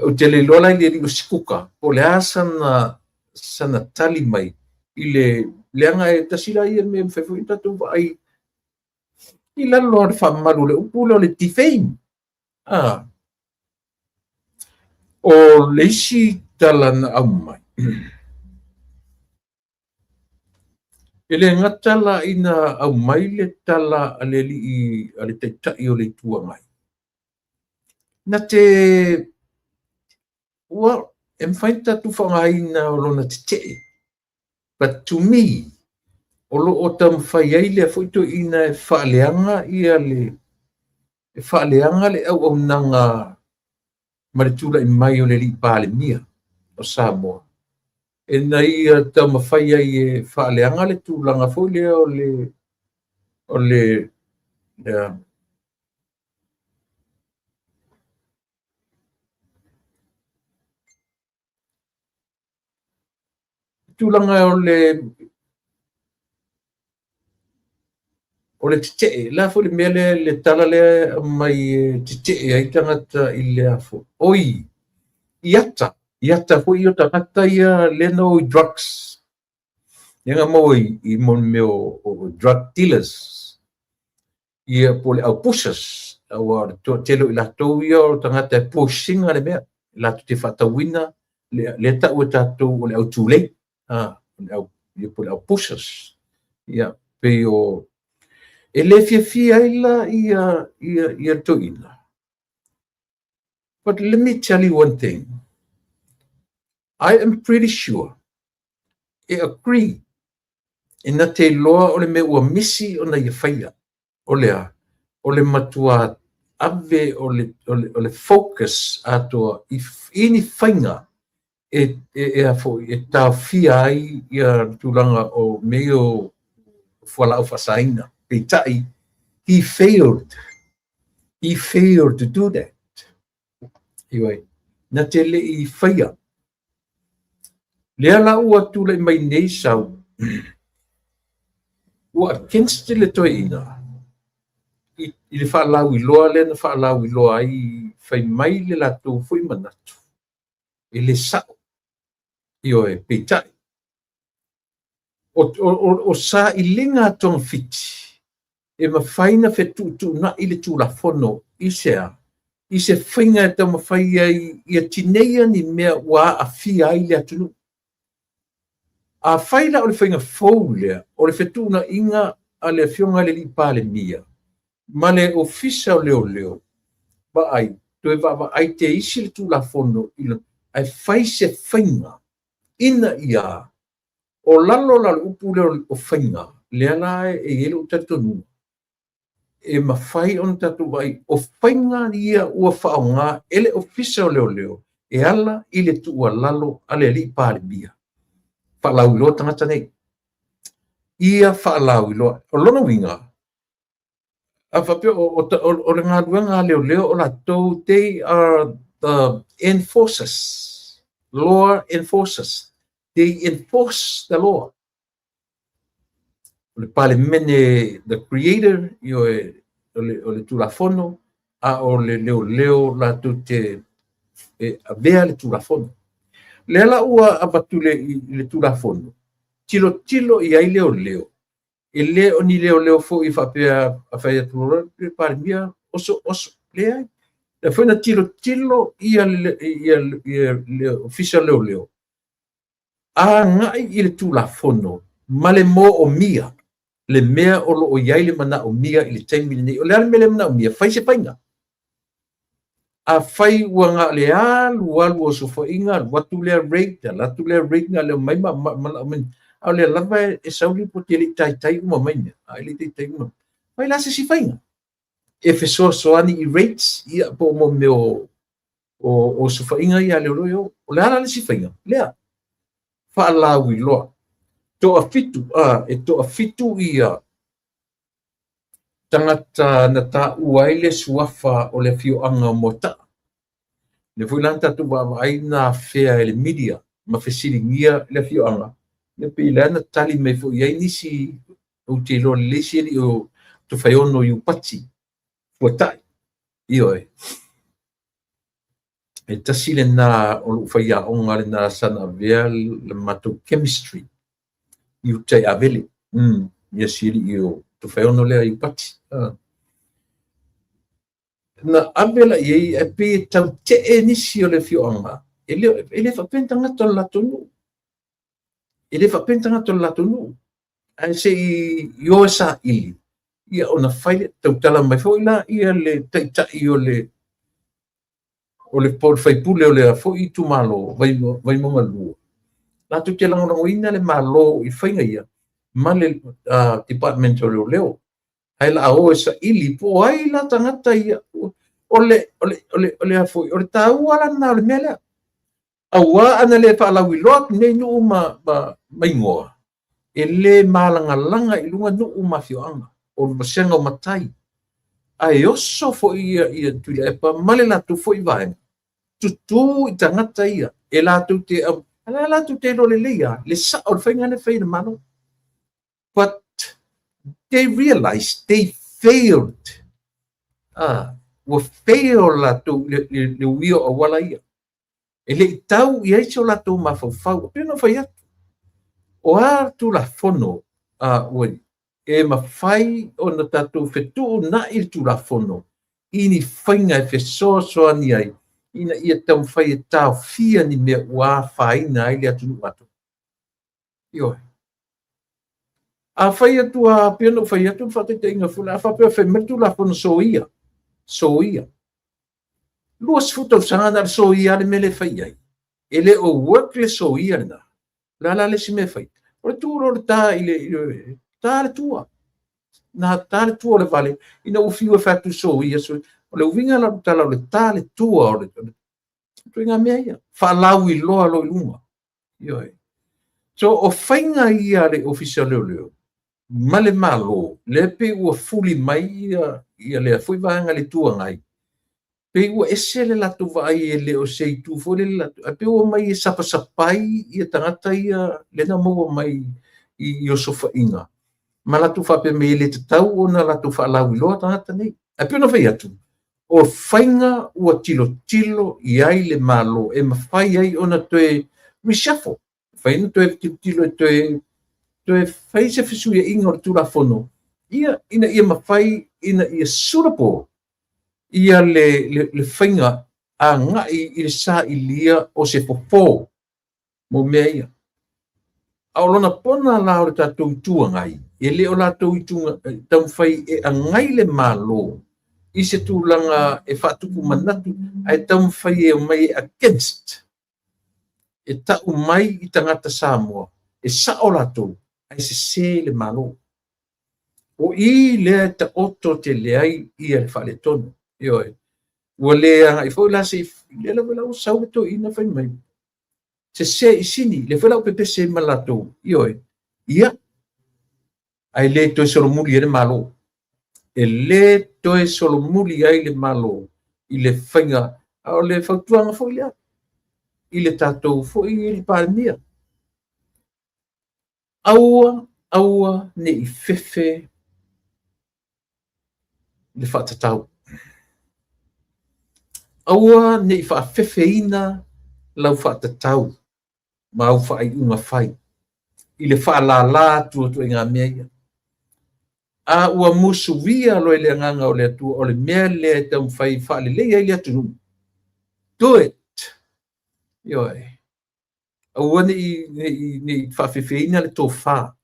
Ou te le iloa la i le alii o Sikuka po o le a sana tali mai i le leaga e tasi la ia mea e mafai foi ona tatou vaai. I lalo o le faamamalu o le upu lea o le defame. A. O le isi tala na aumai, e le gata la ina aumai le tala a le alii, a le Taitai o le Itu Agai, na te, ua, e mafai ona tatou faaaogaina o lona tetee, but to me, o lo o taumafai ai lea foi toeaina e faaleaga ia le, e faaleaga le auaunaga ma le tulai mai o le alii Palemia o Samoa, ina ia taumafai ai e faaleaga le tulaga foi lea o le, o le, le tulaga o le tetee. La foi le mea lea, le tala lea e aumai e tetee ai tagata i le afo. Oi, i ata, i ata foi o tagata ia lea na o i drugs. Lea na maua i mo mea o drug dealers. Ia po le au pushers. Aua o le toatele o i latou ia o tagata e push ina le mea. Latou te faatauina lea tau e tatou o le au tulei. O le au, ia po le au pushers. Ia, pei o e le fiafia ai la ia toeaina. But let me tell you one thing. I am pretty sure e agree e na te iloa o le mea ua misi ona ia faia. O lea, o le matua ave o le focus atoa i ni faiga e a foi e taofia ai ia tulaga o mea o fualaau faasaina. Peitai, he failed. He failed to do that. Anyway, na te le i faia. Lea la ua tulai mai nei sau, ua against le toeaina i le faalauiloa lea na faalauiloa ai, fai mai le latou foi manatu, e le sao. Ioe, peitai, o sailiga a togafiti, e mafai na fetuutuunai le Tulafono i se a, i se faiga e taumafai ai ia tineia ni mea ua aafia ai le atunuu. A fai la o le faiga fou lea, o le fetuunaiga a le afioga i le alii Palemia ma le Ofisa o Leoleo, vaai, toe vaavaai te isi le Tulafono ae fai se faiga ina ia o lalo la le upu lea o faiga, lea la e i ai lou talitonuga, e mafai ona tatou vaai, o faiga ia ua faaaoga e le Ofisa o Leoleo e ala i le tuualalo a le alii Palemia. Faalauiloa tagata nei. Ia faalauiloa. O lona uiga, a faapea o le galuega a leoleo o latou, they are the enforcers, law enforcers. They enforce the law. O le Palemene, the creator, o le Tulafono, a o le leoleo latou te avea le Tulafono. Lea la ua avatu i le Tulafono, tilotilo i ai leoleo, e le o ni leoleo foi faapea a fai atu le Palemia, oso, oso, leai. Lea foi na tilotilo ia le Ofisa Leoleo, agai i le Tulafono ma le moomia, le mea o lo o i ai le manaomia i le taimi lenei. O le a le mea le manaomia, fai se faiga. A fai ua na le alu alu o sofaiga, alu atu lea rate, alu atu lea rate, na leo mai ma manaomia. A o lea lava e sau lipoti e le i taitai uma mai mea. A e le i taitai uma. Fai la se si faiga. E fesoasoani i rates, ia po o mea o sofaiga ia leoleo. O le ala le si faiga, lea. Faalauiloa. Toafitu, e toafitu ia tagata na taua ai le suafa o le afioaga o Moataa. Le foi la na tatou vaavaai na afea e le media ma fesiligia le afioaga. Le pei lea na tali mai foi ai nisi ou te iloa lelei si alii o Tofaeono Iupati Fuatai. Ioe. E tasi lena o lou faiaoga lena sa na avea le matou chemistry i uta i Avele. Ia si alii o Tofaeono lea Iupati. Na ave la i ai, ae pei e tautee nisi o le afioaga, e le faapea ni tagata o le latou nuu. E le faapea ni tagata o le latou nuu. Ae se i o e saili, ia ona fai lea, tautala mai foi la ia le taitai o le po o le faipule o lea foi itumalo Vaimauga 2, latou te lagolagoina le Malo i faiga ia ma le Department o Leoleo. Ae la o e saili po o ai la tagata ia. O le o le foi, o le taua la lena o le mea lea. Aua ana le faalauiloa atu nei nuu ma igoa, e le malagalaga i luga nuu ma afioaga, o le vasega o matai. Ae oso foi ia Tuilaepa ma le latou foi vaega, tutū i tagata ia, e latou te, a latou te iloa lelei lava le sao o le faiga lea e fai e le Malo. But they realized they failed. Ua fail latou le uia o auala ia. E le i tau i ai so latou mafaufau. Pei ona fai atu, o a Tulafono ua e mafai ona tatou fetuunai le Tulafono i ni faiga e fesoasoani ai ina ia taumafai e taofia ni mea ua afaina ai le atunuu atoa. Ioe. A fai atu a pei ona ou fai atu le faataitaiga foi, a faapea fai mai le Tulafono soia, soia. 20 tausaga na o le soia le mea le fai i ai. E le o work le soia lena. O le a la le isi mea e fai? O le tuu loa o le ta i le ta le tua. Na ta le tua o le vale, ina ua fiu e fai atu soia, soia. O le uiga la o le tala o le ta le tua o le ituaiga mea ia. Faalauiloa loa i luga. Ioe. So, o faiga ia a le Ofisa o Leoleo ma le Malo, lea pei ua fuli mai ia lea foi vaega i le Itu Agai, pei ua ese le latou vaai, e le o se itu foi lele latou, ae pei ua omai e sapasapai ia tagata ia lea na maua mai i osofaiga, ma latou faapea mai e le tatau ona latou faalauiloa tagata nei. Ae pei ona fai atu, o faiga ua tilotilo i ai le Malo e mafai ai ona toe reshuffle, mafai ona toe tilotilo e toe fai se fesuiaiga o le Tulafono ia, ina ia mafai ina ia suitable ia le faiga agai i le sailia o se fofo mo mea ia. A o lona pona la o le tatou Itu Agai, e le o latou itu taumafai e agai le Malo i se tulaga e faatupu manatu, ae taumafai e omai e against, e tau mai i tagata Samoa, e sao latou, ae sese le Malo. O i lea e taoto tele ai ia le faaletonu. Ioe. Ua le agai foi la se i, lea lava la ua sau le toeaina fai mai, sese i Sini, lea foi la ua pepese ai ma latou. Ioe. Ia, ae le toe solomuli ai le Malo. E le toe solomuli ai le Malo i le faiga, a o le fautuaga foi lea i le tatou foi i le Palemia. Aua, aua ne i fefe le faatatau. Aua ne i faafefeina lau faatatau ma au faaiuga fai i le faalala atu o ituaiga mea ia. A ua musuia loa i le agaga o le Atua o le mea lea e taumafai faalelei ai le atunuu. Do it! Ioe. Aua ne i faafefeina le tofa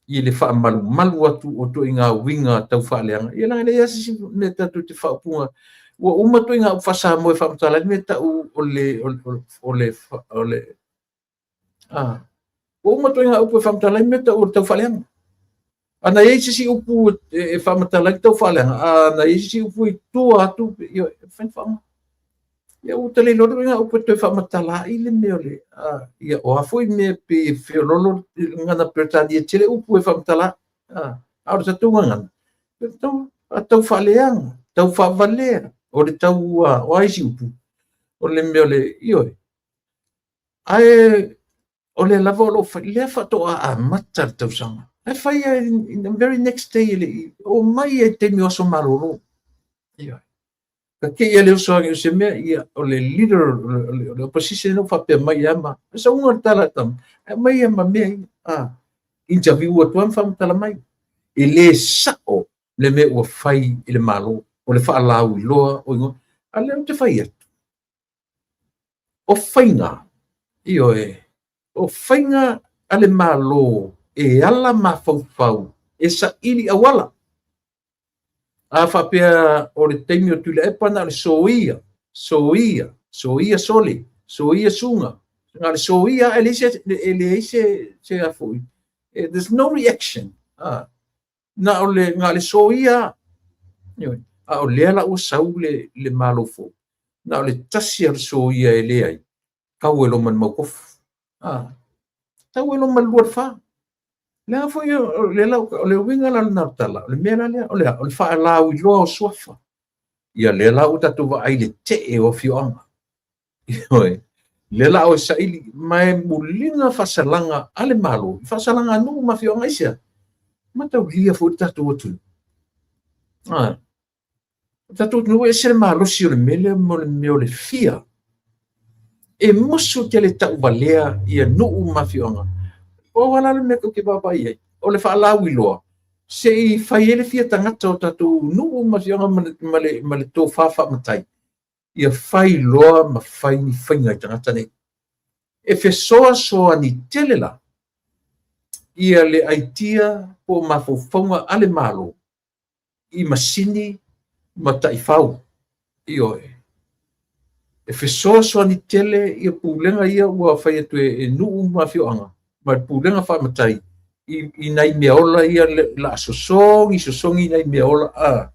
i le faamalumalu atu o ituaiga uiga tau faaleaga. Ia leaga e leai lava se isi mea tatou te faaupuga. Ua uma ituaiga upu faa-Samoa e faamatala ai le mea e tau o le o le o le ua uma ituaiga upu e faamatala ai le mea e tau o le taufaaleaga. A na i ai se isi upu e faamatala ai le taufaaleaga, a na i ai se isi upu i tua atu, ia, e mafai ona faaaoga. Ia ua ta le iloa le ituaiga upu e toe faamatala ai le mea o le, ia, o a foi mea pei e feoloolo le gagana Peretania, e tele upu e faamatala ai. A o le tatou gagana, e tau faaleaga, tau faavalea, o le tau, o a isi upu, o le mea o le, ioe. Ae o lea lava o lo o fai, lea faatoa amata le tausaga. Ae fai lava in the very next day e le i omai ai i taimi o aso malolo. Ioe. Ka te i a le oso ane o se mea, ia, o le leader o le opposition ua faapea mai ia ma, e sauga le tala tama, e aumai ia ma mea ia. Interview atu ma faamatala mai. E le sao le mea ua fai i le Malo. O le faalauiloa o igoa. A lea ou te fai atu, o faiga, ioe, o faiga a le Malo e ala mafaufau e saili auala. A faapea o le taimi o Tuilaepa na o le soia, soia, soia sole, soia suga, na o le soia e leai se, e leai se, se a foi, there's no reaction. Na o le, na o le soia. A o lea la ua sau le Malo fou, na o le tasi o le soia e leai, tau e loma i le maukofu. Tau e loma i le lua i le fa. Leaga foi o le, o le uiga la lena o le tala, o le mea la lea, o le a? O le faalauiloa o suafa. Ia lea la ua tatou vaai i le tee o afioaga. Ioe. Lea la o e saili, ma e muliga faasalaga a le Malo, faasalaga a nuu ma afioaga aisea? Mataulia foi le tatou atunuu. O tatou atunuu e ese le malosi o le mea lea mo le mea o le fia. E musu tele tauvalea ia nuu ma afioaga. Pau lava la le mea ou te vaavaai i ai, o le faalauiloa, se i fai ai le fia tagata o tatou nuu ma afioaga ma le tofa faamatai, ia fai loa ma fai ni faiga i tagata nei. E fesoasoani tele la ia le aitia po o mafaufauga a le Malo i masini ma taifau. Ioe. E fesoasoani tele ia pulega ia ua fai atu e nuu ma afioaga ma le pulega faamatai i nai meaola ia la sosogi sosogi nai meaola a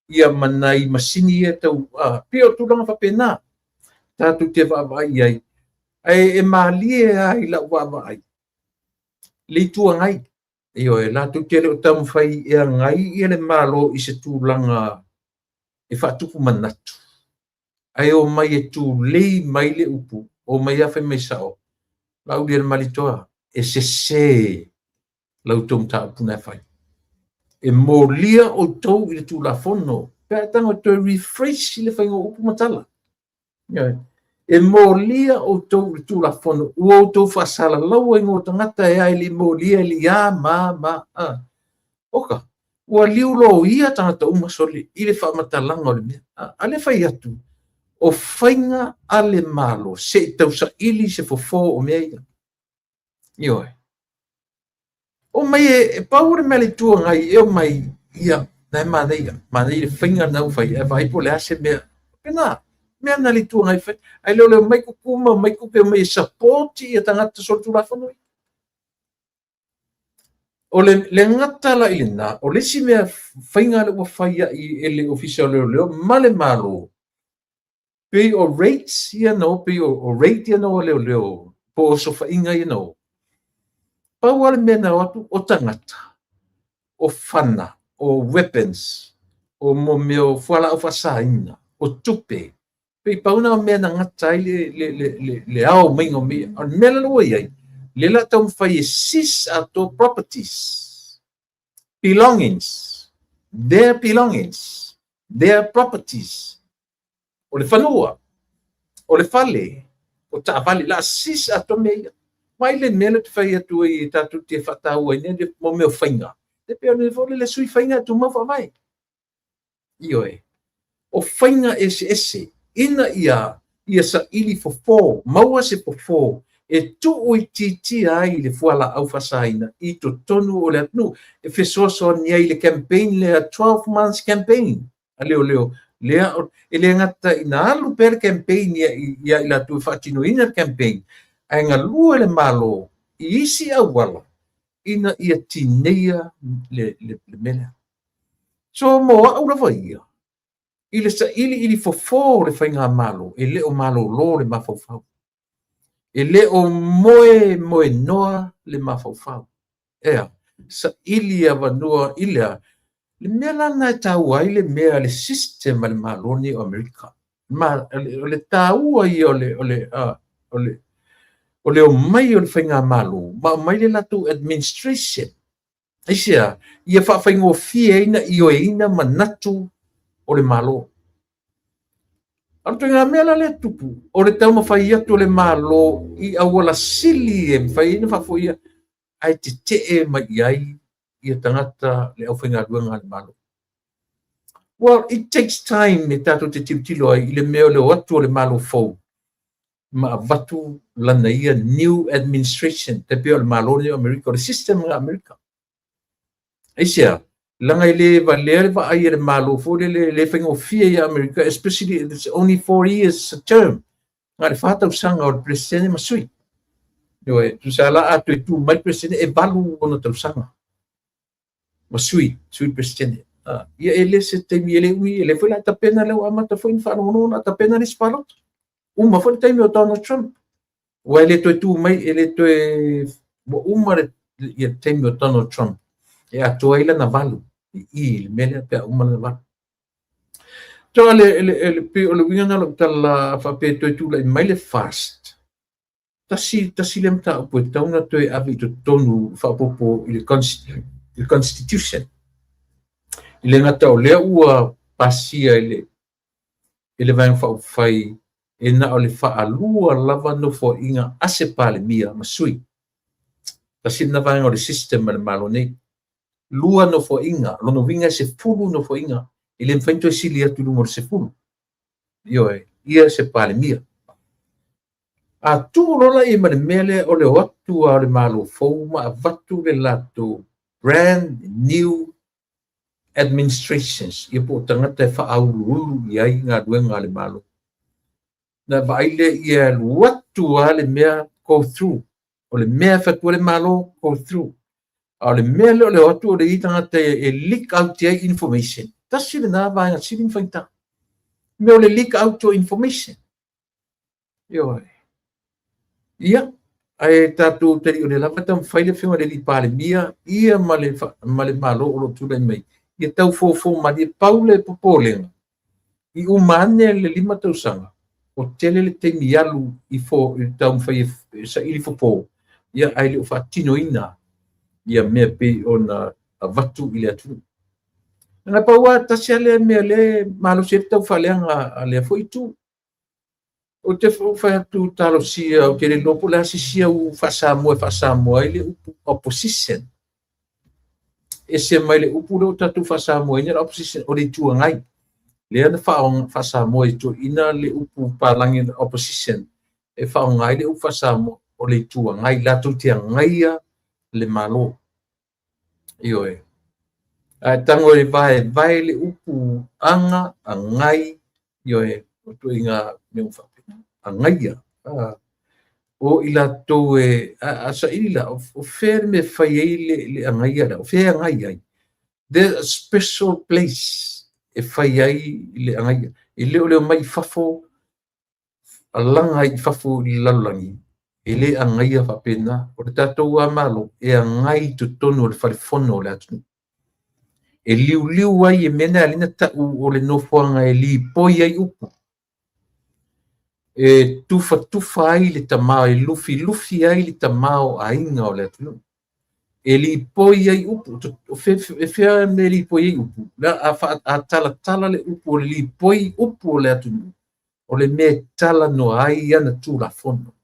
ia ma nai masini ia tau a pei o tulaga faapena tatou te vaavaai i ai. Ae e malie lava i lau vaavaai le Itu Agai. Ioe, latou te le o taumafai e agai ia le Malo i se tulaga e faatupu manatu, ae omai e tulei mai le upu, omai lava fai mai sao, Laaulialemalietoa, e sese la outou mataupu na e fai. E molia outou i le Tulafono, pe a e tago e toe rephrase le faiga o upu ma tala. E molia outou i le Tulafono, ua outou faasalalaua igoa o tagata e a e le i molia e le i a ma ma a. Oka, ua liuloia tagata uma sole i le faamatalaga o le mea. A lea fai atu, o faiga a le Malo se i tausaili se fofo o mea ia. Ioe. Omai e pau le mea a le Itu Agai e omai, ia, na e manaia, manaia le faiga lena ua fai, ae vaai po o le a se mea. Pena, mea na le Itu Agai fai. Ae le o le omai kuku ma omai tupe omai e support ia tagata solitulafono ia. O le le gata la i lena, o le isi mea faiga lea ua fai ai e le Ofisa o Leoleo ma le Malo, pei o rates ia na o, pei o rate ia na o a leoleo, po o osofaiga ia na o. Pau lava le mea na o atu, o tagata, o fana, o weapons, o mo mea o fualaau faasaina, o tupe. Pei pau na o mea na gata ai le ao maiga o mea ia. O le mea la ua i ai, lea la taumafai e seize atoa properties, belongings, their belongings, their properties. O le fanua, o le fale, o taavale, la seize atoa mea ia. Vaai le mea lea ou te fai atu ai e tatou te faatauaina le mo mea o faiga. E pei o le foi lele sui faiga e tumau faavae. Ioe. O faiga eseese ina ia ia saili fofo, maua se fofo e tuuitiitia ai le fualaau faasaina i totonu o le atunuu, e fesoasoani ai i le campaign lea 12 months campaign a leoleo lea e le gata ina alu pea le campaign ia i latou e faatinoina le campaign, ae galue le Malo i isi auala ina ia tineia le mea lea. So mo au lava ia, i le sailiili fofo o le faigamalo, e le o malolo le mafaufau. E le o moe moenoa le mafaufau. Ea, saili avanoa i le a? Le mea la lena e taua ai le mea le system a le Malo nei o Amerika. Ma, o le taua ia o le, o le, o le, o le omai o le faigamalo, ma omai le latou administration. Aisea? Ia faafaigofie ai na ioeina manatu o le Malo. A o le ituaiga mea la lea e tupu, o le taumafai atu o le Malo i auala sili e mafai ai ona faafoia, ae tetee mai i ai ia tagata le aufaigaluega a le Malo. Well, it takes time e tatou te tilotilo ai i le mea o le o atu o le Malo fou ma avatu lana ia new administration, tai pei o le Malo lenei o Amerika, o le system lena a Amerika. Aisea? Leaga e le valea le vaai a le Malo foi lele, e le faigofie ia Amerika, especially it's only 4 years a term. Na o le 4 tausaga o le Peresetene ma sui. Ioe, tusa la a toe tu mai le Peresetene e 8 ona tausaga ma sui, sui le Peresetene. Ia e le se taimi e le umi, e le foi la tapena lea ua amata foi ona faalogologo na tapena le isi palota. Uma foi le taimi o Donald Trump. Ua e le toe tu mai, e le toe, ua uma le ia taimi o Donald Trump e atoa ai lana 8 i le mea lea pe a uma lana 8. Toa le, pei o le uiga na o lau tala faapea toe tulai mai le FAST. Tasi, tasi le mataupu e tatau ona toe ave i totonu faaopoopo i le Constitution. I le gata o lea ua pasia i le Vaega Faaupufai e na o le faalua lava nofoaiga a se Palemia ma sui. Tasi lena vaega o le system a le Malo nei. Lua nofoaiga, lona uiga e 10 nofoaiga, e le mafai ona toe sili atu i luga o le 10. Ioe, ia se Palemia. A tuu loa la i ai ma le mea lea o le o atu lava o le Malo fou ma avatu le latou brand new administrations, ia po o tagata e faauluulu i ai galuega a le Malo. Na vaai lea ia alu atu lava le mea go through. O le mea e fai atu ai le Malo, go through. A o le mea lea o le o atu o le i tagata e leak out ai information. Tasi lena vaega sili ona faigata. Mea o le leak out o information. Ioe. Ia, ae tatou tali o le lava taumafai le afioga i le alii Palemia ia ma le Malo o lo o tulai mai. Ia tau fofo malie pau le popolega. I uma ane le 5 tausaga, o tele le taimi alu i fo i taumafai e saili fofo, ia ae le o faatinoina ia mea pei ona avatu i le atunuu. Na pau lava tasi lava lea mea le malosi ai le tau faaleaga a lea foi itu. Ou te fai atu talosia, ou te le iloa po o le a se isi au faa-Samoa e faa-Samoa ai le upu opposition. Ese mai le upu lea ua tatou faa-Samoaina le opposition, o le Itu Agai. Lea na faa-Samoa e toeaiina le upu palagi opposition e faaaoga ai le upu faa-Samoa o le Itu Agai, latou te agaia le Malo. Ioe. Ae tago e vaevae le upu aga, agai, ioe, o ituaiga mea ua faapena. Agaia. O i latou e a saili la, o fea le mea e fai ai le agaia lea, o fea e agai ai? There's a special place e fai ai le agaia. E le o le omai i fafo, alaga i fafo i le lalolagi, e le agaia faapena. O le tatou a Malo e agai i totonu o le fale fono o le atunuu. E liuliu ai e mea na alina tau o le nofoaga e lipoi ai upu. E tufatufa ai le tamā, e lufilufi ai le tamaoaiga o le atunuu. E lipoi ai upu, e fea me lipoi ai upu? A talatala le upu o le lipoi upu o le atunuu, o le mea e talanoa ai ana Tulafono.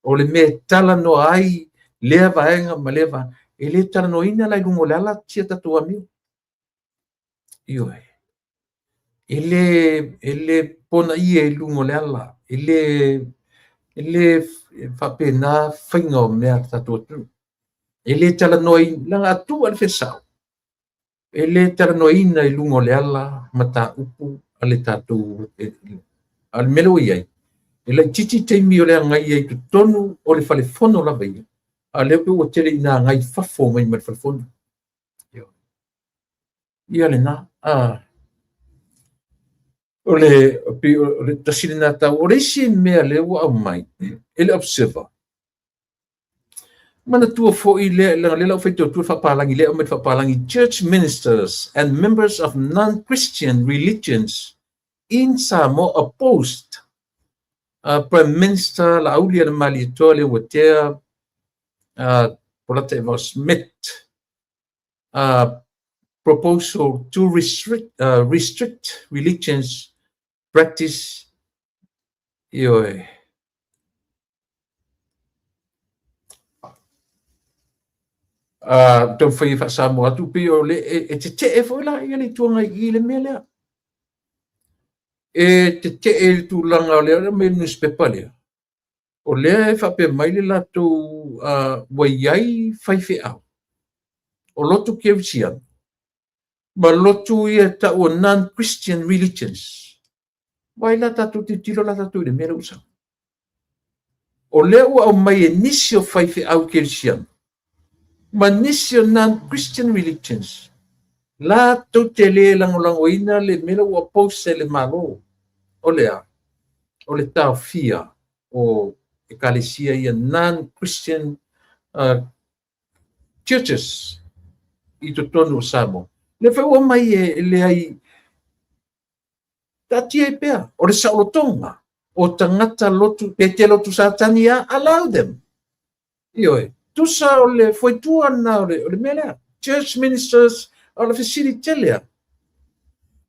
O le mea e talanoa ai lea vaega ma lea vaega. E le talanoaina la i luga o le ala sia tatou amio. Ioe. E le ponaia i luga o le ala. E le faapena faiga o mea a le tatou atunuu. E le talanoaina, leaga a tuu lava le fesao, e le talanoaina i luga o le ala mataupu a le tatou a le mea lea ua i ai. E laitiiti taimi o le agaia i totonu o le fale fono lava ia, a o lea pei ua tele ina agai fafo mai ma le fale fono. Ia lena. O le tasi lena tau. O le isi mea lea ua aumai e le Observer, manatua foi lea, leaga lea la ua faitau atu le faapalagi lea aumai le faapalagi, "Church ministers and members of non-Christian religions in Samoa opposed Prime Minister Laaulialemalietoa Leuatea Polataivao Smith proposal to restrict religions practice." Ioe. Taumafai e faa-Samoa atu pei o le e tetee foi la ia le Itu Agai i le mea lea. E tetee i le tulaga o lea e aumai i le nusipepa lea, o lea e faapea mai le latou ua i ai faifeau o lotu kerisiano ma lotu ia e tau o non-Christian religions. Vaai la tatou tilotilo la tatou i le mea lea ua sau. O lea ua aumai e nisi o faifeau kerisiano ma nisi o non-Christian religions latou te le lagolagoina le mea lea ua oppose e le Malo. O le a? O le taofia o ekalesia ia non-Christian churches i totonu o Samoa. Lea foi ua aumai e leai taatia ai pea o le saolotoga o tagata lotu pe te lotu Satani lava, allow them. Ioe, tusa o le foetua lena o le mea lea. Church ministers, o le fesili tele lava.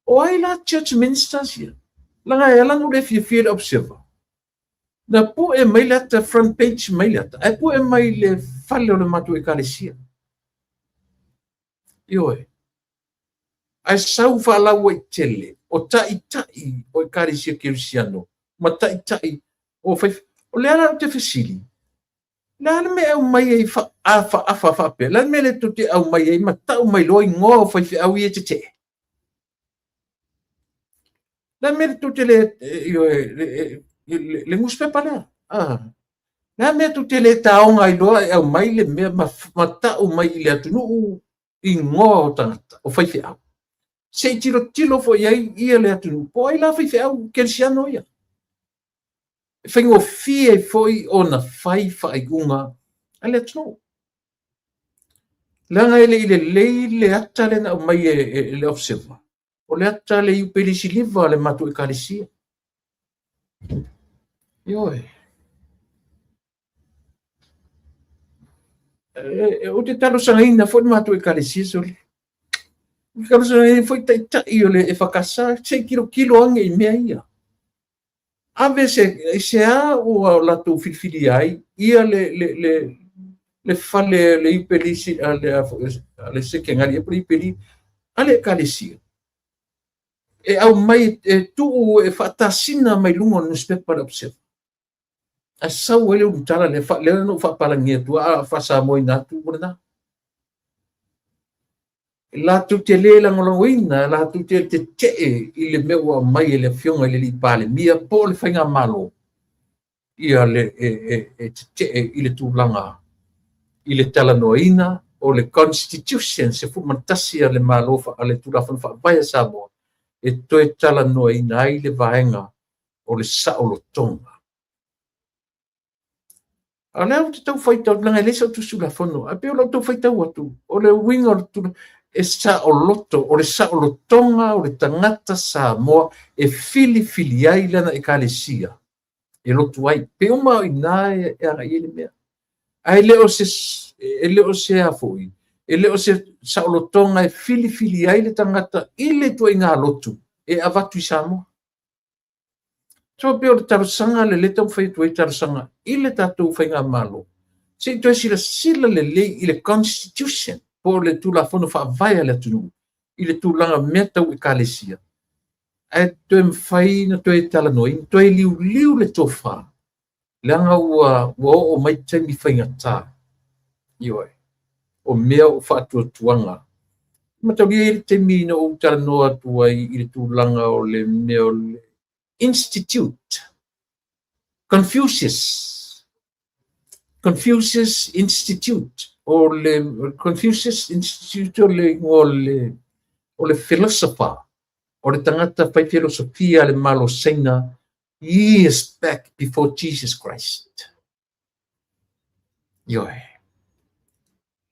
O ai la church ministers ia? Leaga e ala ona ou le fiafia i le Observer. Na pue mai le ata, front page mai le ata, ae pue mai le fale o le matou ekalesia. Ioe. Ae sau faalauaitele o taitai o ekalesia kerisiano ma taitai o fai... O lea la ou te fesili, o le a le mea e aumai ai afaafa faapea? O le a le mea le tou te aumai ai ma tau mai loa igoa o faifeau ia e tetee? O le a le mea le tou te le, ioe, le nusipepa lea? O le a le mea tou te le taoga ai loa e aumai le mea ma tau mai i le atunuu igoa o tagata, o faifeau? Se i tilotilo foi i ai ia le atunuu, po o ai la faifeau kerisiano ia? E faigofie ai foi ona fai faaiuga a le atunuu. Leaga e le i lelei le ata lea na aumai e le Observer. O le ata le iupeli siliva a le matou ekalesia. Ioe. Ou te talosagaina foi le matou ekalesia, sole. Ou te talosagaina foi taitai o le EFKS, se i tilotilo ane i mea ia. Ave se, i se a ua latou filifilia ai ia le fale le iupeli a le sekenali le iupeli a le ekalesia. E aumai e tuu e faatasina mai luga o le nusipepa le Observer. Ae sau ai le ulutala lea, lea na ou faapalagi atu, a faa-Samoaina atu o lena. Latou te le lagolagoina, latou te tetee i le mea ua aumai e le Afioga i le alii Palemia po o le faigamalo, ia le e tetee i le tulaga i le talanoaina o le Constitution 11 a le Malo, a le Tulafono Faavae a Samoa, e toe talanoaina ai le vaega o le saolotoga. A o lea ou te tau faitau, leaga e leai sau tusi Tulafono, ae pei o lou tau faitau atu, o le uiga o le tulaga, e saoloto, o le saolotoga o le tagata Samoa e filifili ai lana ekalesia e lotu ai. Pei uma o i ina e agai ai le mea. Ae le o se, e le o se a foi, e le o se saolotoga e filifili ai le tagata i le ituaiga lotu e avatu i Samoa. So pei o le talosaga le lea taumafai atu ai talosaga i le tatou faigamalo, se i toe silasila lelei i le Constitution po o le Tulafono Faavae a le atunuu i le tulaga mea tau ekalesia, ae toe mafai ona toe talanoaina, toe liuliu le tofa, leaga ua oo mai taimi faigata. Ioe, o mea o faatuatuaga. Mataulia i le taimi na ou talanoa atu ai i le tulaga o le mea o le Institute, Confucius, Confucius Institute, o le Confucius Institute o le igoa o le philosopher, o le tagata fai filosofia a le Malo Saina years back before Jesus Christ. Ioe.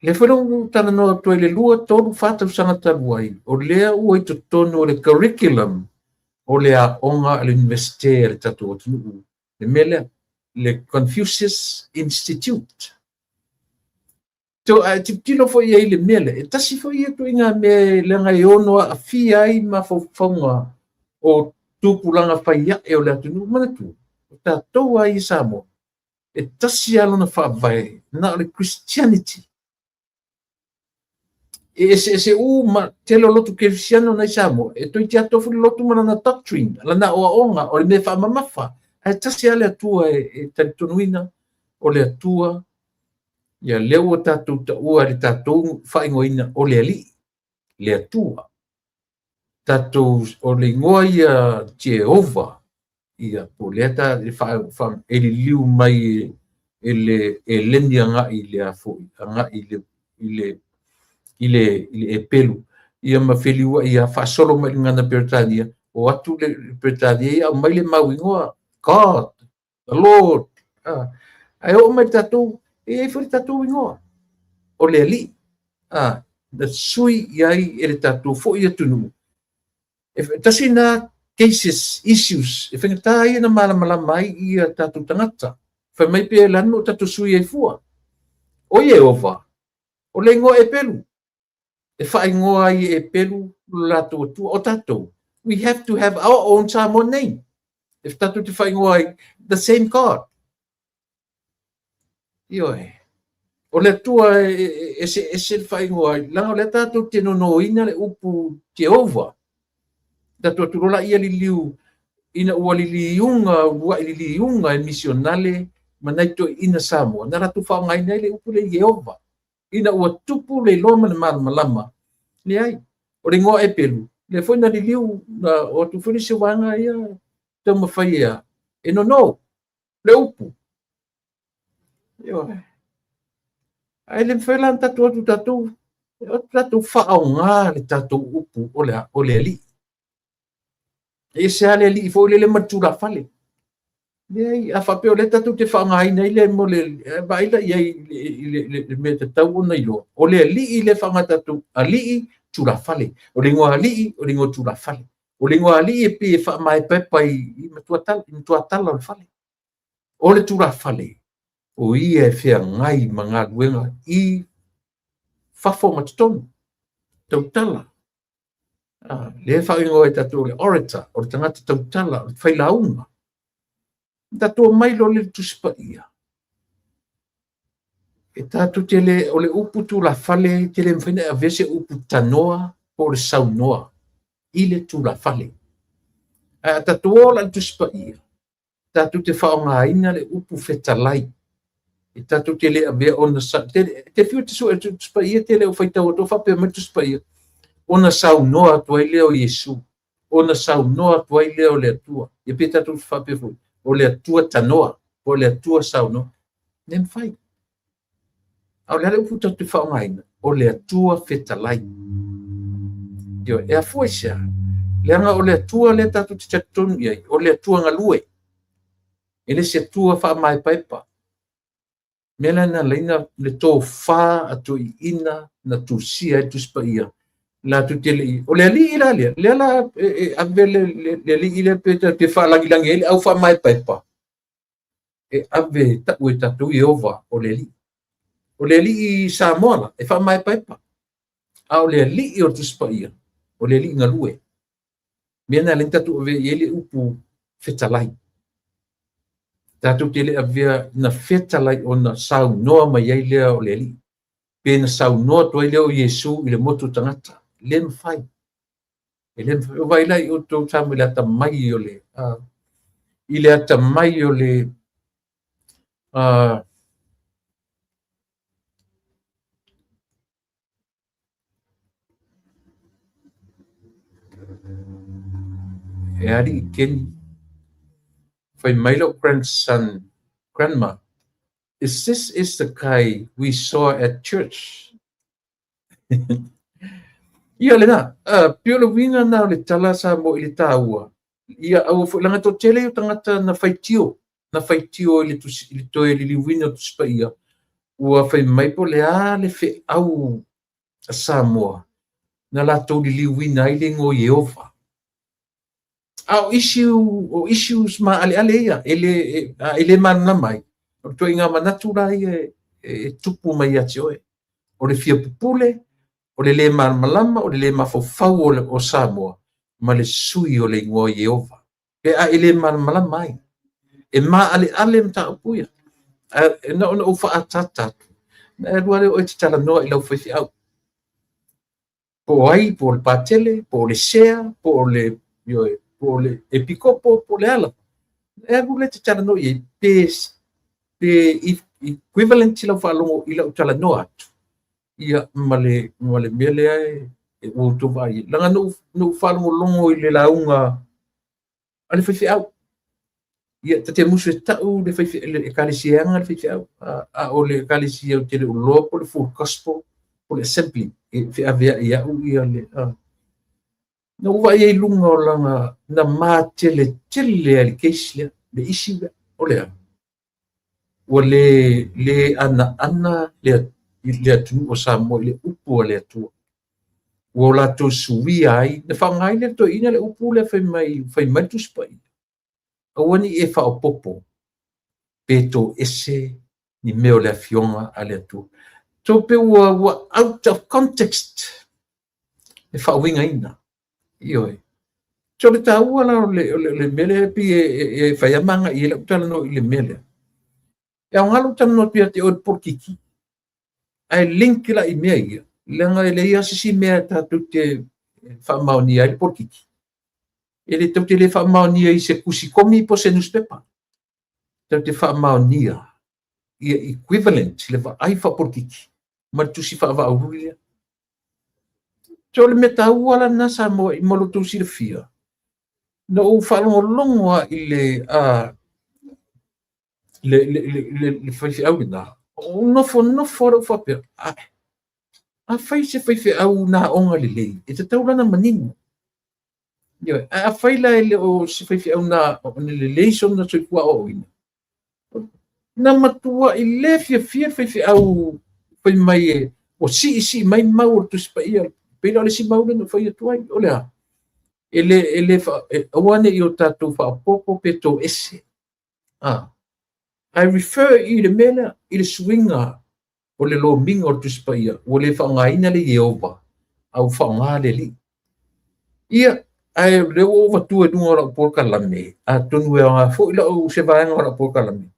Lea foi na ou talanoa atu ai le 2, 3, 4 tausaga talu ai, o lea ua i totonu o le curriculum o le aoga a le Universite a le tatou atunuu, le mea lea, le Confucius Institute. To, ae tilotilo foi i ai i le mea lea, e tasi foi ia ituaiga mea leaga e ono aafia ai mafaufauga o tupulaga fai ae o le atunuu. Manatua, o tatou lava ia Samoa, e tasi lava lona faavae, na o le Christianity. E eseese uma tele o lotu kerisiano nai Samoa, e toeitiiti lava tofu le lotu ma lana doctrine, lana aoaoga, o le mea faamamafa, ae tasi lava le Atua e talitonuina, o le Atua, ia lea ua tatou taua i le tatou faaigoaina o le Alii, le Atua. Tatou, o le igoa ia Jehovah, ia po o lea ta e liliu mai e le Eleni agai i le a foi, agai i le Epelu, ia ma feliuai ia faasolo mai i le gagana Peretania, o atu le Peretania ia aumai le mau igoa, God, the Lord, ae oo mai tatou, e i ai foi le tatou igoa, o le Alii, na sui i ai e le tatou foi atunuu. E tasi na cases, issues, e faigata ia na malamalama ai ia tatou tagata. Fai mai pe lanu o tatou sui ai fua. O Ieova, o le igoa Epelu. E faaigoa ai e Epelu lo latou Atua. O tatou, we have to have our own Samoan name. E tatou te faaigoa ai, the same God. Ioe. O le Atua e ese le faaigoa ai. Leaga o lea tatou te nonoina le upu Jehovah. Tatou atu loa ia liliu, ina ua liliuga, uluai liliuga e misionale ma nai toeaiina Samoa, na latou faaaogaina ai le upu le Ieova. Ina ua tupu le iloa ma le malamalama, leai, o le igoa Epelu, lea foi na liliu, na o atu foi le isi vaega ia taumafai e nono le upu. Ioe. Ae le mafai la ona tatou atu tatou, tatou faaaoga le tatou upu o le Alii. E ese lava le Alii foi lele ma le tulafale. Leai, a faapea o lea tatou te faaaogaina ai le mo le vaai la i ai i le mea tatau ona iloa. O le Alii lea faaaoga tatou, Alii tulafale. O le igoa Alii, o le igoa tulafale. O le igoa Alii e pei e faamaepaepa i matuatala o le fale. O le tulafale, o ia e feagai ma galuega i fafo ma totonu, tautala. Lea e faaigoa e tatou le orator, o le tagata tautala, o le failauga. Tatou omai loa le Tusi Paia. E tatou te le, o le upu tulafale, te le mafai ona avea se upu tanoa po o le saunoa i le tulafale. Ae a tatou o la i le Tusi Paia, tatou te faaaogaina le upu fetalai. E tatou te le avea ona te fiu te sue Tusi Paia, te le o faitau atu faapea mai Tusi Paia, ona saunoa atu ai lea o Iesu, ona saunoa atu ai lea o le Atua. Ia pe tatou te faapea foi, o le Atua tanoa, po o le Atua saunoa. Le mafai. A o le a le upu tatou te faaaogaina, o le Atua fetalai. Ioe, e afua i se a? Leaga o le Atua lea tatou te talitonu i ai, o le Atua galue. E le se Atua faamaepaepa. Mea la na laina le tofa a toeaiina na tusia ai le Tusi Paia. Latou te lei, o le Alii la lea, lea la e ave le Alii lea pe te faalagilagi ai le au faamaepaepa, e ave tau e tatou Ieova o le Alii. O le Alii Samoa la, e faamaepaepa. A o le Alii o le Tusi Paia, o le Alii galue. Mea na laina tatou ave i ai le upu fetalai. Tatou te le avea na fetalai ona saunoa mai ai lea o le Alii. Pe na saunoa atu ai lea o Iesu i le motu o tagata. Le mafai. E le mafai. O vai la i outou Samoa i le atamai o le, i le atamai o le, e alii Keni. Fai mai lau grandson, grandma, is this is the guy we saw at church? Ia lena, pei o le uiga na o le tala Samoa i le taua. Ia aua foi leaga toatele o tagata na faitio, na faitio i le tusi, i le toe liliuina o Tusi Paia, ua fai mai po o le a le feau a Samoa na latou liliuina ai le igoa Ieova. A o issue, o issues maaleale ia, e le, e le malamalama ai. O le ituaiga manatu la ia e tupu mai ia te oe. O le fia pupule, o le le malamalama, o le le mafaufau o Samoa, ma le sui o le igoa Ieova. Pe a e le malamalama ai. E maaleale mataupu ia. E na ona ou faaataata atu. Na e alu lava lea oe e te talanoa i lau faifeau. Po o ai, po o le patele, po o le sea, po o le, ioe, po o le epikopo, po o le a lava. E alu lea e te talanoa i ai, pe equivalent lau faalogo i lau talanoa atu, ia, ma le mea lea e ua outou vaai ai. Leaga na ou faalogologo i le lauga a le faifeau. Ia, ta te musu e tau le ekalesia e ana le faifeau, a o le ekalesia ou te le o iloa po o le Full Gospel po o le Assembly e feaveai au ia le... Na ou vaai ai i luga o lana, na mateletele ai le case lea, le issue lea, o le a? Ua le anaana le atunuu o Samoa i le upu a le Atua. Ua o latou suia ai, na faaaoga ai le toeaina le upu lea fai mai le Tusi Paia, aua ne i e faaopoopo pe toese ni mea o le afioga a le Atua. So pe ua out of context le faauigaina. Ioe. So le taua la o le mea lea e pei e fai lava ma agai i ai lau talanoa i le mea lea. E aoga lou talanoa atu ia te oe le polokiki, ae link la i mea ia, leaga e leai lava se isi mea tatou te faamaonia ai le polokiki. E le tatou te le faamaonia i se tusi komi po o se newspaper. Tatou te faamaonia ia equivalent le vaai faapolokiki ma le tusi faavaaululi lea. So o le mea taua la lena Samoa mo lo outou silafia, na ou faalogologo lava i le faifeau lena, ou nofonofo lava ou faapea, afai se faifeau na aoga lelei, e tatau la ona manino. Ioe, ae afai la e le o se faifeau na lelei sona soifua aoaoina, na matuai le fiafia le faifeau fai mai e ua siisii mai mau o le Tusi Paia, pei la o le isi mau lea na ou fai atu ai, o le a? E le aua ne i o tatou faaopoopo pe toese. I refer i le mea lea, i le suiga o le lomiga o le Tusi Paia, ua le faaaogaina le Ieova, a ua faaaoga le Alii. Ia, ae o lea ua ou avatua i luga o lau polokalame, atonu e aoga foi lau se vaega o lau polokalame,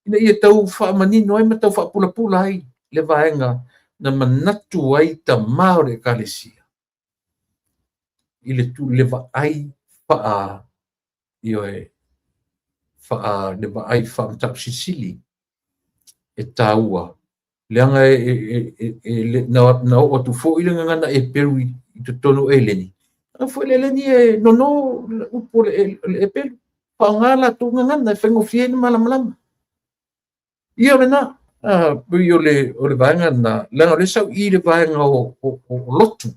ina ia tau faamanino ai ma tau faapulapula ai le vaega na manatu ai tama o le ekalesia i le vaai faa, ioe, faa, le vaai faamatausilisili e taua, leaga na oo atu foi le gagana Eperu i totonu o Eleni. A foi le Eleni e nono upu o le Eperu, faaaoga latou gagana e faigofie ai ona malamalama. Ia o lena, pei o le vaega lena, leaga o lea sa ou i le vaega o lotu.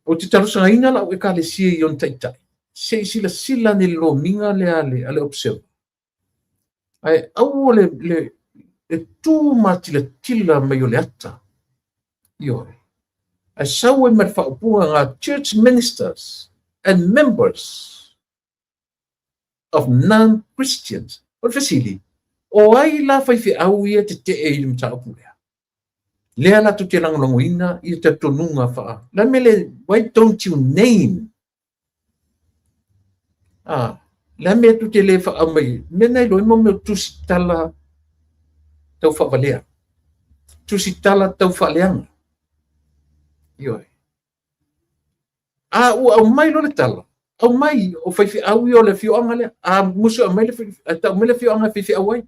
Ou te talosagaina lau ekalesia i ona taitai, se i silasila ane i le lomiga lea a le Observer. Ae aua le tu matilatila mai o le ata. Ioe. Ae sau ai ma le faaupuga nga church ministers and members of non-Christians. O le fesili, o ai la faifeau ia tetee i le mataupu lea? Lea latou te lagolagoina ia talitonuga faa... La mea le, why don't you name? La mea tu te le whaamai, mea nei loa mo mea tusitala tau whaavalea. Tusitala tau whaaleanga. Ioe. A ua aumai loa le tala, aumai o faifeau ia o le afioaga lea. A musu aumai le tau mai le afioaga e faifeau ai.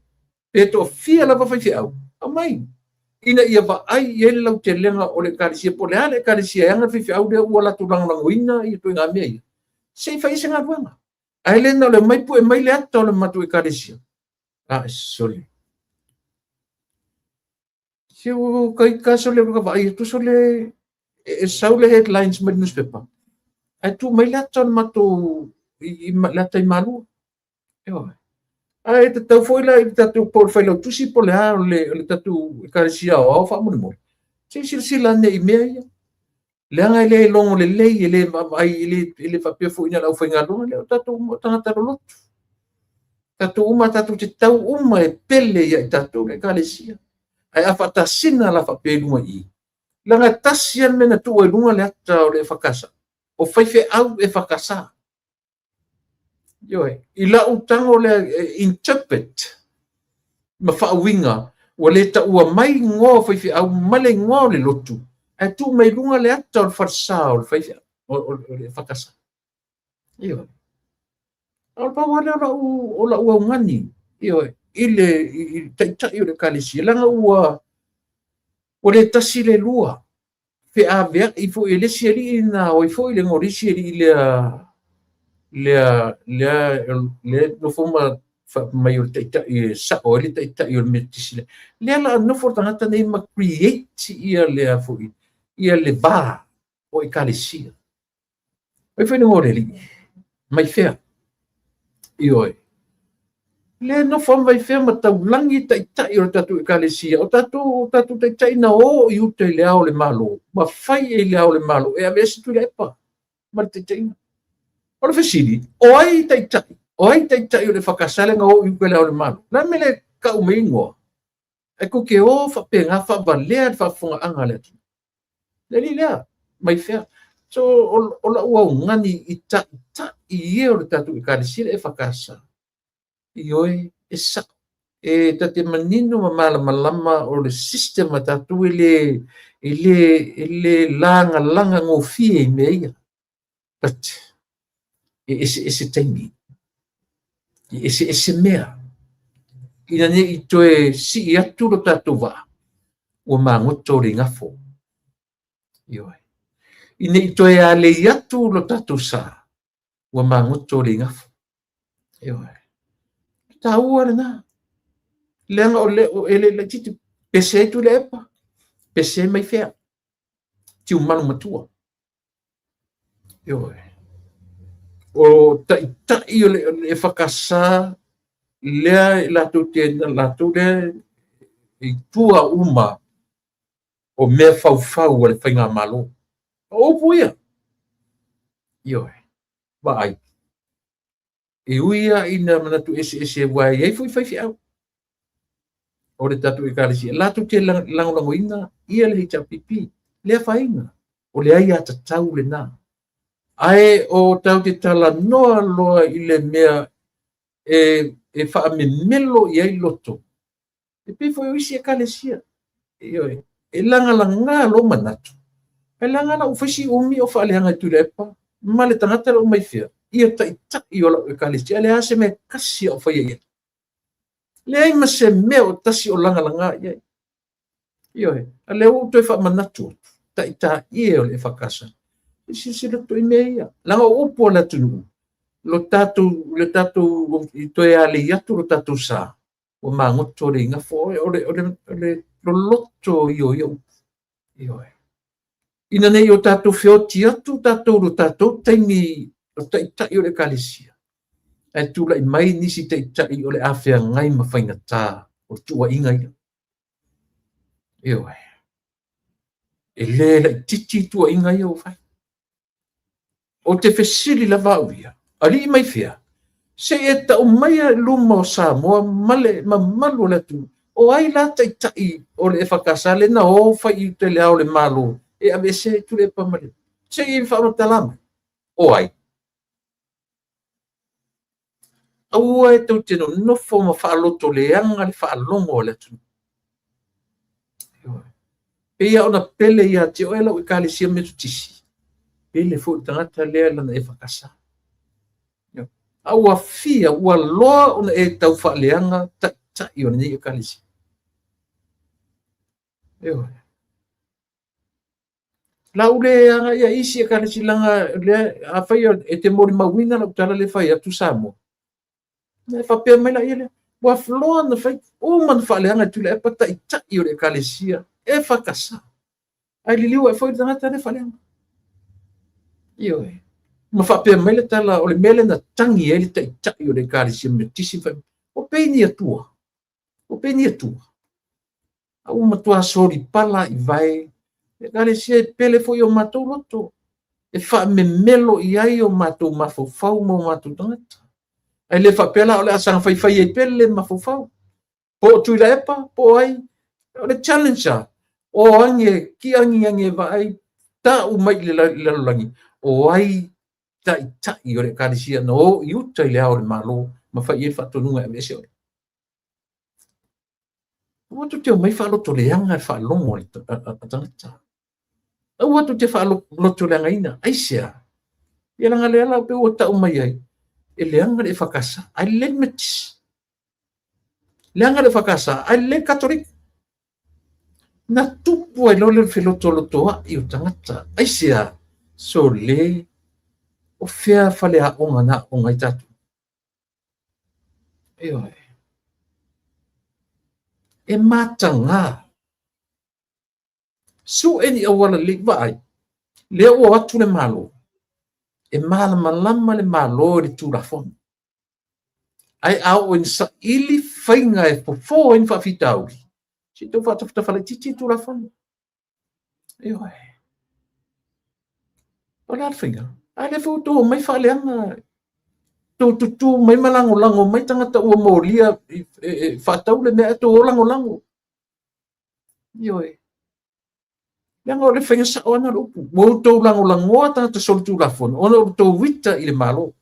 Pe toafia lava faifeau, aumai. Ina ia vaai i ai le lautelega o le ekalesia, po o le a le ekalesia e ana le faifeau lea ua latou lagolagoina ia ituaiga mea ia. Se i fai ai se galuega. Ae le na o le omai pue mai le ata o le matou ekalesia. A sole. Se o kai ka sole ka vaai atu sole e sau le headlines mai le newspaper. Ae tuu mai le ata o le matou le ata i Malua. Ioe. Ae tatau foi la i le tatou po o le failautusi po o le a o le tatou ekalesia aoao faamolemole. Se i silasila ane i mea ia. Leaga e le logo lelei, e le vaavaai, e le faapea foi na o le aufaigaluega lea, o tatou tagata lolotu. Tatou uma, tatou te tau uma e pele ia i tatou le ekalesia. Ae a faatasina la faapea i luga i i, leaga e tasi lava le mea na tuu ai i luga le ata o le EFKS, o faifeau EFKS. Ioe, i lau tago lea interpret ma faauiga, ua le taua mai igoa o faifeau ma le igoa o le lotu, Ae tuu mai luga le ata o le falesa o le faifeau, o le EFKS. Ioe. O le pau lava lea o lau augani, ioe, i le taitai o le Ekalesia, leaga ua le tasi le lua, feaveai foi e le isi alii na o ai foi le igoa o le isi alii lea, lea, lea, lea nofo ma faapea mai o le taitai e sao ai le taitai o le Metotisi lea. Lea la nofo le tagata nei ma create ia lea foi, ia le va o Ekalesia. Ai foi le igoa o le alii? Mai fea? Ioe. Lea nofo mai fea ma taulagi taitai o le tatou Ekalesia. O tatou taitai na o i uta i le ao o le Malo, ma fai i le ao o le Malo, e aveese Tuilaepa ma le taitaiga. O le fesili, o ai taitai? O ai taitai o le EFKS lea na o i uta i le ao o le Malo? Le a le mea le tau mai igoa? Ae tou te o faapena faavalea le faafofogaaga a le atunuu. Le alii lea, mai fea? So, o lau augani i taitai e o le tatou Ekalesia le EFKS, ioe, e sao. E ta te manino ma malamalama o le system a tatou e le lagalaga gofie i mea ia. But e eseese taimi, e eseese mea. Ina ne i toe sii atu lo tatou vaa, ua magoto le igafo. Ioe. Ina ne i toe alei atu lo tatou sa, ua magoto le igafo. Ioe. Taua lena. Leaga o le e le laitiiti pese ai Tuilaepa, pese ai mai fea. Tiumalu matua. Ioe. O taitai o le EFKS lea latou te latou lea i tua uma o mea faufau a le faigamalo. O upu ia. Ioe. Vaai. E ui lava ina manatu eseese aua e i ai foi faifeau o le tatou Ekalesia, latou te lagolagoina ia le HRPP, le afaina, o le aiatatau lena. Ae o tatou te talanoa loa i le mea e faamemelo i ai loto, e pei foi o isi Ekalesia, ioe, e lagalaga lou manatu, ae leaga la ua fai si umi o faaleaga i Tuilaepa ma le tagata lea ua mai fea, ia taitai o lau Ekalesia, e leai se mea tasi a o faia i ai. Leai ma se mea o tasi o lagalaga i ai. Ioe, a lea ua ou toe faamanatu atu, taitai e o le EFKS, e silasila atu i mea ia. Leaga o upu a le atunuu, le tatou i toe alei atu lo tatou sa, ua magoto le igafo, o le loloto ia o ia upu. Ioe. Ina ne i o tatou feoti atu tatou lo tatou taimi o taitai o le Ekalesia, ae tulai mai nisi taitai o le a feagai ma faigata o le tuuaiga ia. Ioe. E le laitiiti tuuaiga ia ua fai. O te fesili lava au ia, alii mai fea, se i e tau maia i luma o Samoa ma le mamalu o le atunuu, o ai la taitai o le EFKS lea na o fai i uta i le ao o le Malo e aveese Tuilaepa ma le... Se i faamatala mai, o ai? Aua e tou te nonofo ma faalotoleaga le faalogo a le atunuu. Pei lava ona pele ia te oe lau Ekalesia Metotisi, pele foi le tagata lea lana EFKS. A ua fia, ua loa ona e tau faaleaga taitai o lenei Ekalesia. Ioe. Lau le agai ia isi Ekalesia leaga lea afai e te molimauina lau tala lea fai atu Samoa. E faapea mai la ia lea, ua loa na fai uma na faaleaga e Tuilaepa taitai o le Ekalesia EFKS. Ae liliu ae foi le tagata lea faaleaga. Ioe. Ma faapea mai le tala o le mea lea na tagi ai le taitai o le Ekalesia Metotisi, o pei ni Atua. O pei ni Atua. A ua matua solipala i vae. Ekalesia e pele foi o matou loto. E faamemelo i ai o matou mafaufau ma o matou tagata. Ae le faapea la o le asaga faifai ai pele le mafaufau. Po o Tuilaepa, po o ai. O le challenge a, o ange, ki angi ange vaai, ta'u mai i le lalolagi, o ai taitai o le Ekalesia na o i uta i le ao o le Malo ma fai i ai le faatonuga e aveese oe. Ua tou te omai faalotoleaga le faalogo a tagata. Aua tou te faalotoleagaina. Aisea? Ia leaga lea la pei ua tau mai ai, e leaga le EFKS, ae lelei le Metotisi. Leaga le EFKS, ae lelei le Katolika. Na tupu ai loa le felotolotoa'i o tagata. Aisea? Sole, o fea faleaoga na aooga ai tatou? Ioe. E mataga. Sue ni auala lelei, vaai, lea ua o atu le Malo, e malamalama le Malo i le Tulafono. Ae a oo ina saili faiga e fofo ai ni faafitauli, se i tau faatafatafa laitiiti le Tulafono. Ioe. O le a le faiga? A lea foi ua outou omai faaleaga, tou tutū mai ma lagolago mai tagata ua molia e faatau le mea ae tou o lagolago. Ioe. Leaga o le faiga sao lava lena o le upu. Ua outou lagolagoa tagata solitulafono ona o le tou ita i le Malo.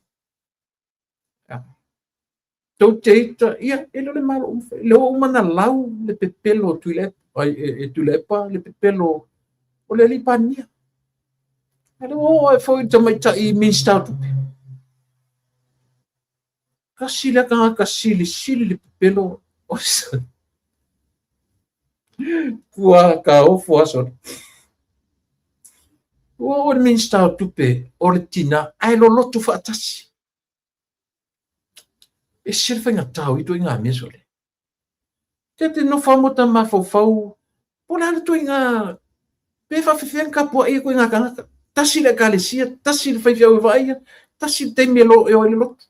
Tou te ita, ia, e le o le Malo uma foi. Lea ua uma ona lau le pepelo o Tuilaepa, e Tuilaepa le pepelo o le alii Palemia. A lea ua oo ae foi i le tamaitai Minisita o Tupe. Tasi lea tagata silisili le pepelo o Ua taofo aso. Ua oo i le Minisita o Tupe o le tina ae loloto faatasi. E ese le faigata o ia ituaiga mea sole. Ta te nofo lava ma ta mafaufau, po o le a le ituaiga, pe faapefea ona tapuai ia ituaiga tagata. Tasi le ekalesia, tasi le faifeau e vaaia, tasi le taimi e o ai i le lotu.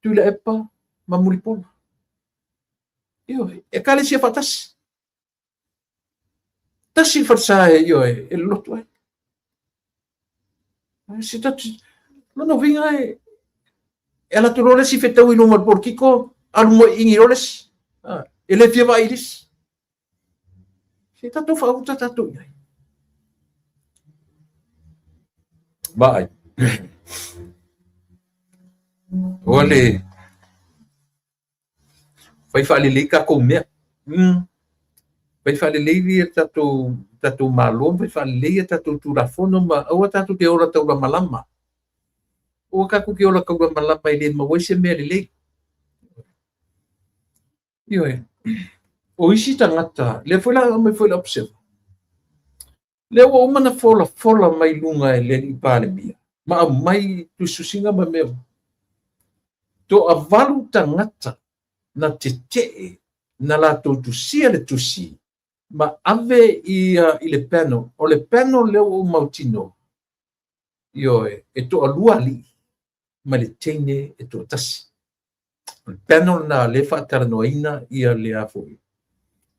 Tuilaepa ma Mulipola. Ioe, ekalesia faatasi. Tasi le falesa e, ioe, e lolotu ai. Se tatu, lona uiga e, e ala atu loa le isi fetau i luma o le polokiko, alu moe iingi loa le isi. E le fia vaai i le isi. Se tatou faauta tatou i ai. Vaai. Ua le fai faalelei tatou mea. Fai faalelei ia tatou tatou Malo, fai faalelei ia tatou Tulafono ma aua tatou te ola taulamalama. Aua tatou te ola taulamalama e le maua ai se mea lelei. Ioe. O isi tagata, lea foi la aumai foi le Observer, lea ua uma ona folafola mai luga e le alii Palemia ma aumai tusitusiga ma mea uma. Toavalu tagata na tetee na latou tusia le tusi ma ave ia i le panel. O le panel lea ua ou mautinoa, ioe, e toalua alii ma le teine e toatasi. O le panel lena lea e faatalanoaina ia le a foi,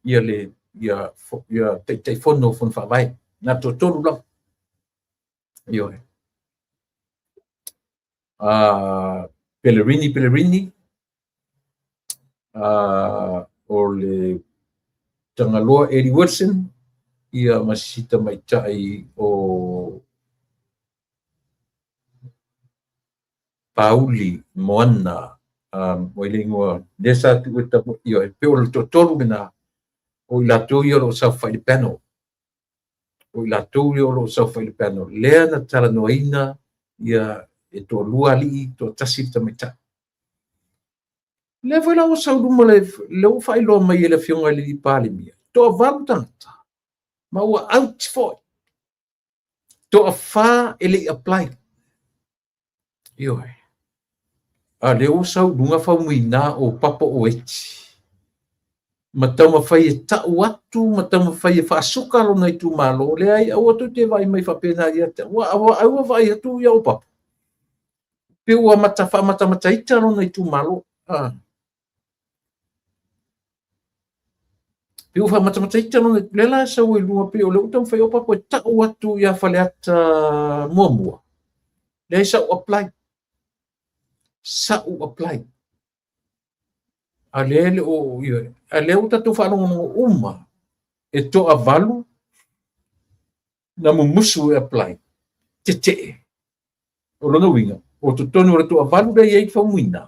ia le ia, ia Taitaifono o Fono Faavae. Na toatolu lava. Ioe. Pellerini Pellerini, o le Tagaloa Eddie Wilson, ia ma si tamaitai o Pauli Moana, o ai le igoa, lea sa tuu e tapu, ioe, pei o le toatolu lena, o i latou ia o lo o saofafai i le panel. O i latou ia o lo o saofafai i le panel, lea na talanoaina ia e toalua alii, toatasi le tamaitai. Lea foi la ua sau luma le, lea ua faailoa mai e le Afioga i le Palemia, toavalu tagata, ma ua out foi. Toafa e le i apply. Ioe. A lea ua sau i luga Faumuina o Papa o Eti. Ma taumafai e tau atu ma taumafai e faasuka lona itumalo. Leai, aua tou te vaai mai faapena ia te au. Aua, aua vaai atu ia o Papa. Pe ua mata, faamatamataita lona itumalo. Ah. Pe ua faamatamataita lona, lea la e sau ai luga, pei o lea ua taumafai o Papa e tau atu ia Faleata muamua. Leai, sa ou apply. Sa ou apply. A lea le o, a lea ua tatou faalogologo uma e toavalu na mumusu e apply. Tetee. O lona uiga, o totonu o le toavalu lea e i ai Faumuina,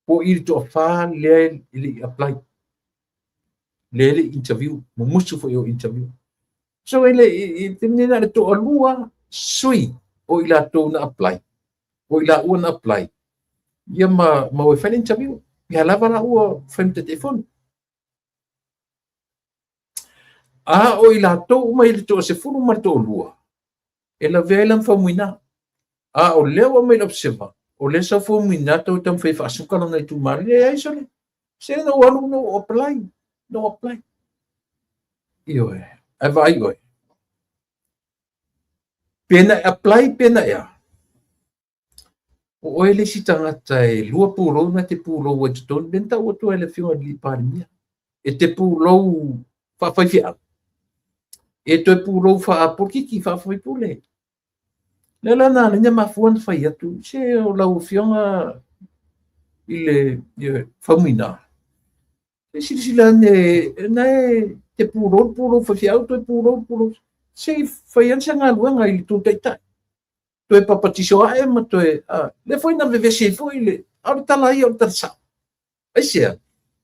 po o i le toafa lea e le i apply. Lea e le i interview, mumusu foi o interview. So i le taimi nei na o le toalua sui o i latou na apply, o i laua na apply, ia ma o e fai le interview. Ia lava la ua fai ma Taitaifono. A o i latou uma i le toasefulu ma le toalua, e lavea ai la ma Faumuina. A o lea ua aumai i le Observer, o lea sau Faumuina tau taumafai e faasuka lona itumalo. E leai sole, se na ou alu na ou apply, na ou apply. Ioe, ae vaai oe. Pe na e apply pe na e a. O oe le isi tagata e lua pulou na te pulou ai totonu, lea na tau atu ai le Afioga i le Palemia. E te pulou faafaifeau, e toe pulou faapolokiki, faafaipule. Lea la na ala ai ona mafua ona fai atu, se o lau Afioga i le Faumuina, se silasila ane, na e te pulou le pulou faifeau, toe pulou le pulou, se i fai ane se galuega i le tou taitai. Toe papatiso ae ma toe, lea foi na vevesi ai foi le, a o le tala ia o le tala sao. Aisea?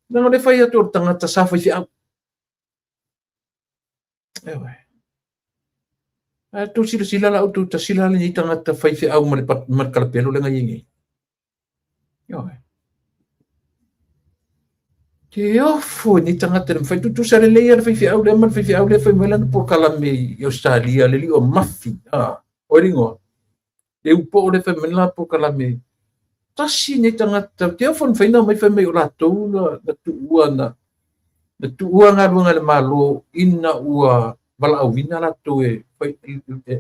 Leaga o lea fai atu o le tagata sa faifeau. Ioe. Ae tou silasila la outou tasila lenei tagata faifeau ma le kalapelo lea na i ai nei. Ioe. Te ofo i nei tagata le mafai tutusa lelei le faifeau lea ma le faifeau lea fai mai lana polokalame i Australia le alii o Mafi. Ah, o le igoa. Le upo le fai mai lana polokalame. Tasi nei tagata, te ofo na faina mai fai mai o latou na tuua na na tuua galuega a le Malo ina ua valaauina latou e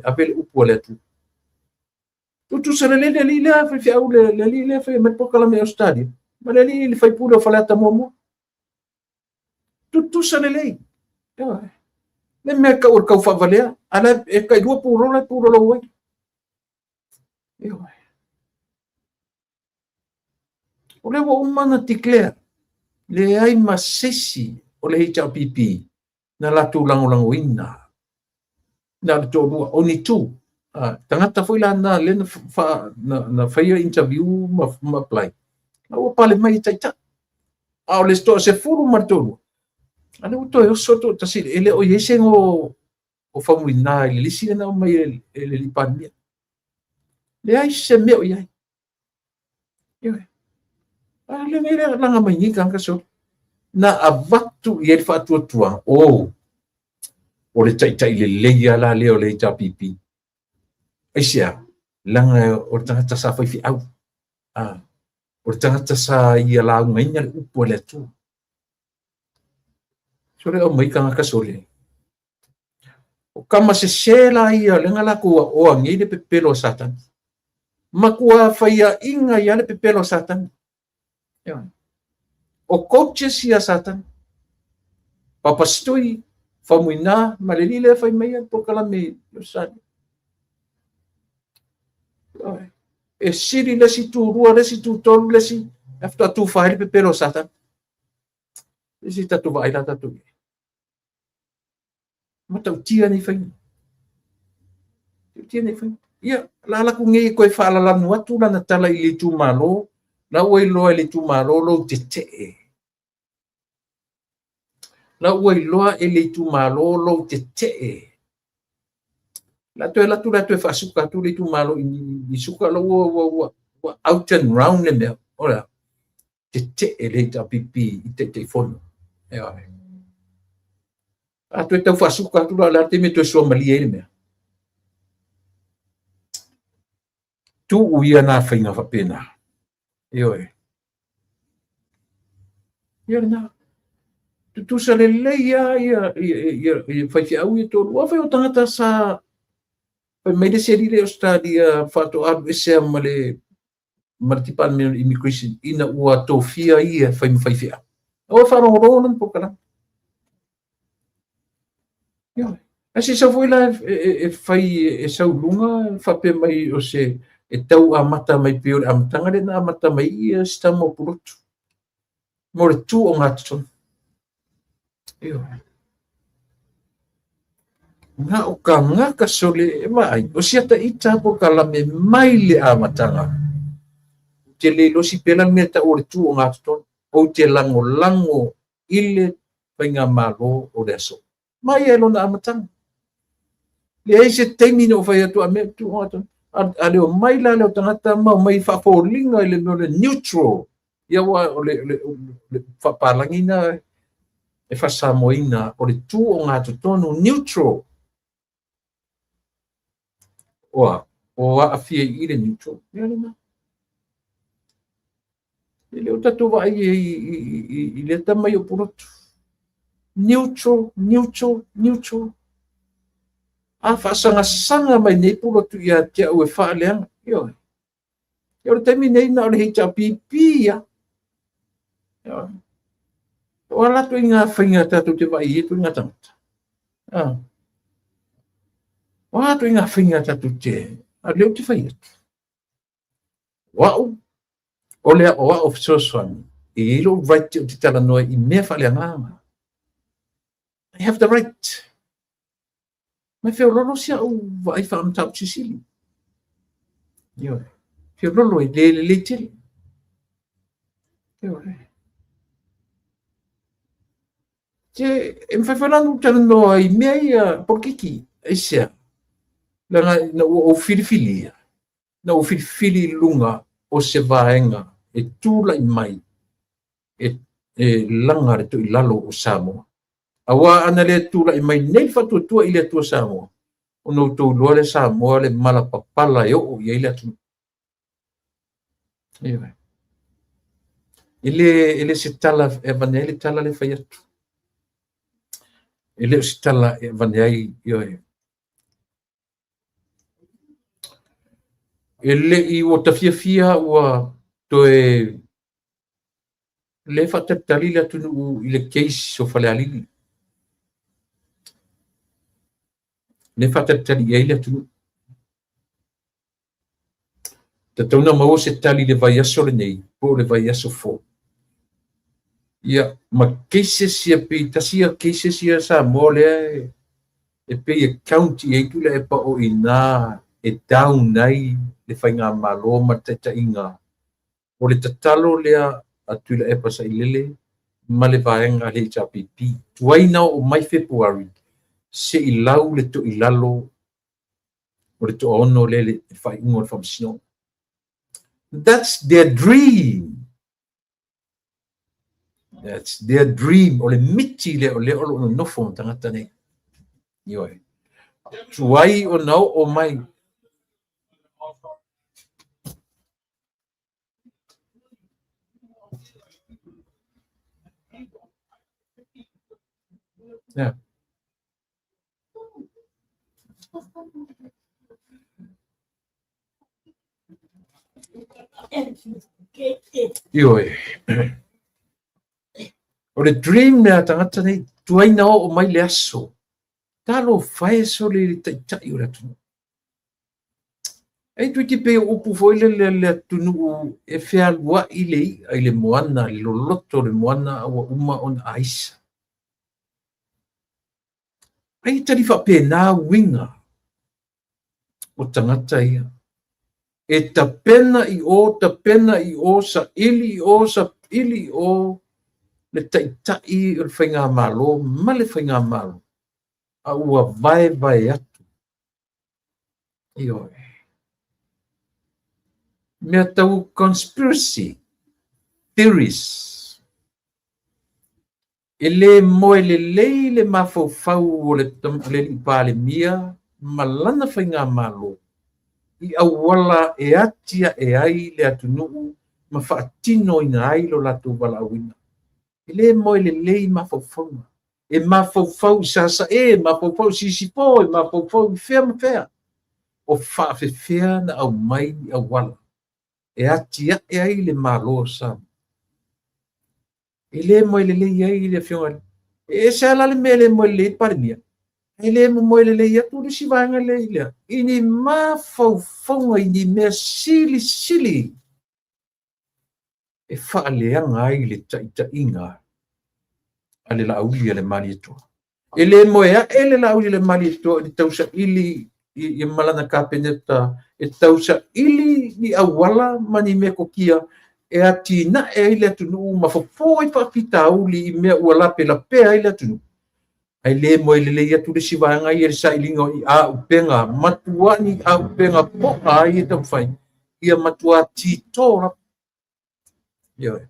ave le upu a le Atua. Tutusa lelei le alii lea faifeau le alii lea fai mai le polokalame i Ausetalia ma le alii le faipule o Faleata muamua. Tutusa lelei. Le mea tau o le tau faavalea, a la e tailua pulou la e pulolou ai. O lea ua uma ona declare, leai ma se isi o le HRPP na latou lagolagoina. Na o le toalua, only two. Tagata foi la na lea na faia interview ma apply. La ua pale mai e taitai. A o le toasefulu ma le toalua, a lea ua toe oso toatasi, e le o i ai se igoa o Faumuina i le lisi lea na aumai e le alii Palemia. Leai se mea o i ai. Ioe. A le nei le laga mai nei tagata sole. Na avatu i ai le faatuatuaga, o, o le taitai lelei lava la lea o le HRPP. Aisea? Leaga o le tagata sa faifeau. A, o le tagata sa ia laugaina le upu a le Atua. Sole aumai tagata sole. O tama sese la ia lea na latou aoa nei le pepelo a Satani. Matua faiaina ia le pepelo a Satani. O coaches ia a Satani. Papasitui, Faumuina, ma le alii lea fai mai le polokalame i Ausetalia. E sili le isi tu lua, le isi tu tolu, le isi, e faatoa tufa ai le pepelo a Satani. Le isi tatou vaai la tatou i ai. Matautia nei faiga. Matautia nei faiga. Ia, la alu atu nei e toe faalalanu atu lana tala i le itumalo, la ua iloa e le itumalo lou tetee. La ua iloa e le itumalo lou tetee. La toe alu atu la toe faasuka atu le itumalo i suka la ua ua ua ua out and round le mea. O le a? Tetee le HRPP i Taitaifono. Ioe. A toe tau faasuka atu la, o le a le taimi e toe suamalie ai le mea? Tuu ia nā faiga faapena. Ioe. Ia lena. Tutusa lelei lava ia, ia, ia, ia faifeau ia toalua. Afai o tagata sa fai mai le isi alii lea i Ausetalia faatoa alu ese lava ma le ma le Department of Immigration ina ua tofia ia e fai ma faifeau. Aua e faalogologo lana polokalame. Ioe. Ae se i sau foi la e fai e sau i luga faapea mai o se e tau amata mai pei o le amataga lea na amata mai ia se tama o Pulotu mo le tu ogatotonu. Ioe. Na o kagaka sole e vaai, o siata ita polokalame mai le amataga. Ou te le iloa si pela le mea tau o le tu ogatotonu. Ou te lagolago i le faigamalo o le aso. Mai ai lona amataga. Leai se taimi na ou fai atu a mea tu a le omai la lea o tagata ma omai faafoliga i le mea o le neutral. Ia aua o le faapalagi na e faasamoaina o le tu ogatotonu, neutral. Oa, o aafia i i le neutral. Ia lena. E le o tatou vaai i lea tama i o pulotu. Neutral, neutral, neutral. A faasagasagaga mai nei pulotu ia te au e faaleaga. Ioe. Ia o le taimi nei na o le HRPP ia. Ioe. O a latou i ngā whainga tātou te vai i e ngā tangata. Ah. O a latou i ngā whainga tātou te, a leo te whai atu. O au, o le o au fesoasoani, e i ai lou right ou te talanoa i mea faaleagaga. I have the right. Mai feololo si au vaai faamataupu sisili. Ioe. Feololo e le lelei tele. Ioe. Te, e mawhai whai lanu talanoa i mea ia polokiki, aisea. Leaga na ua ou filifilia, na ou filifili i luga o se vaega e tulai mai e, e laga le toilalo o Samoa. Aua ana le tulai mai nei le faatuatua i le Atua Samoa, ona outou iloa lea Samoa le mala papala e oo i ai le atunuu. Ioe. E le, e le se tala e avane ai le tala le fai atu. E le o se tala e avane ai, ioe. E le i ua ta fiafia ua toe le faatalitali le atunuu i le case o Falealili. Le faatalitali i ai le atunuu. Tatau ona maua se tali i le vaiaso lenei po o le vaiaso fou. Ia, ma cases ia pei tasi ia cases ia Samoa lea e pei e count i ai Tuilaepa o i ina e down ai le faigamalo ma le taitaiga O le tatalo lea a Tuilaepa Sailele ma le vaega a le HRPP, tuai na oo mai February se i lau le toilalo o le toaono lea i le faaiuga o le faamasinoga. That's their dream. That's their dream. O le miti lea o lea o lo o nonofo ma tagata nei. Ioe. Tuai ona oo mai. Yeah. Ioe. O le dream lea a tagata nei, tuai na oo mai le aso. Talofa e sole i le taitai o le atunuu. E toeitiiti pei o upu foi lele a le atunuu e fealuai le i'a i le moana, le loloto o le moana a ua uma ona aisa. Ai e tali faapena uiga o tagata ia. E tapena i o, tapena i o, saili i o, saili i o le taitai o le faigamalo ma le faigamalo, a ua vaevae atu. Ioe. Mea tau conspiracy theories. E le moe lelei le mafaufau o le alii Palemia ma lana faigamalo i auala e atiae ai le atunuu ma faatinoina ai lo latou valaauina. E le moe lelei mafaufauga. E mafaufau i Sasae, e mafaufau i Sisifo, e mafaufau i fea ma fea. O faafefea na aumai ni auala e atiae ai le Malo o Samoa. E le moe lelei ai le Afioga. E ese lava la le mea e le moe lelei ai le Palemia, e le momoe lelei atu le isi vaega lea i lea, i ni mafaufauga, i ni mea silisili e faaleaga ai le taitaiga a le Laauli a le Malietoa. E le moe ae le Laauli a le Malietoa i le tausaili i ma lana Kapeneta e tausaili ni auala ma ni metotia e atinae ai le atunuu ma fofo ai faafitauli i mea ua lapelapea ai le atunuu. Ae le moe lelei atu le isi vaega ia i le sailiga o auupega, matua ni auupega po'a ai e taumafai, ia matua tito lava. Ioe.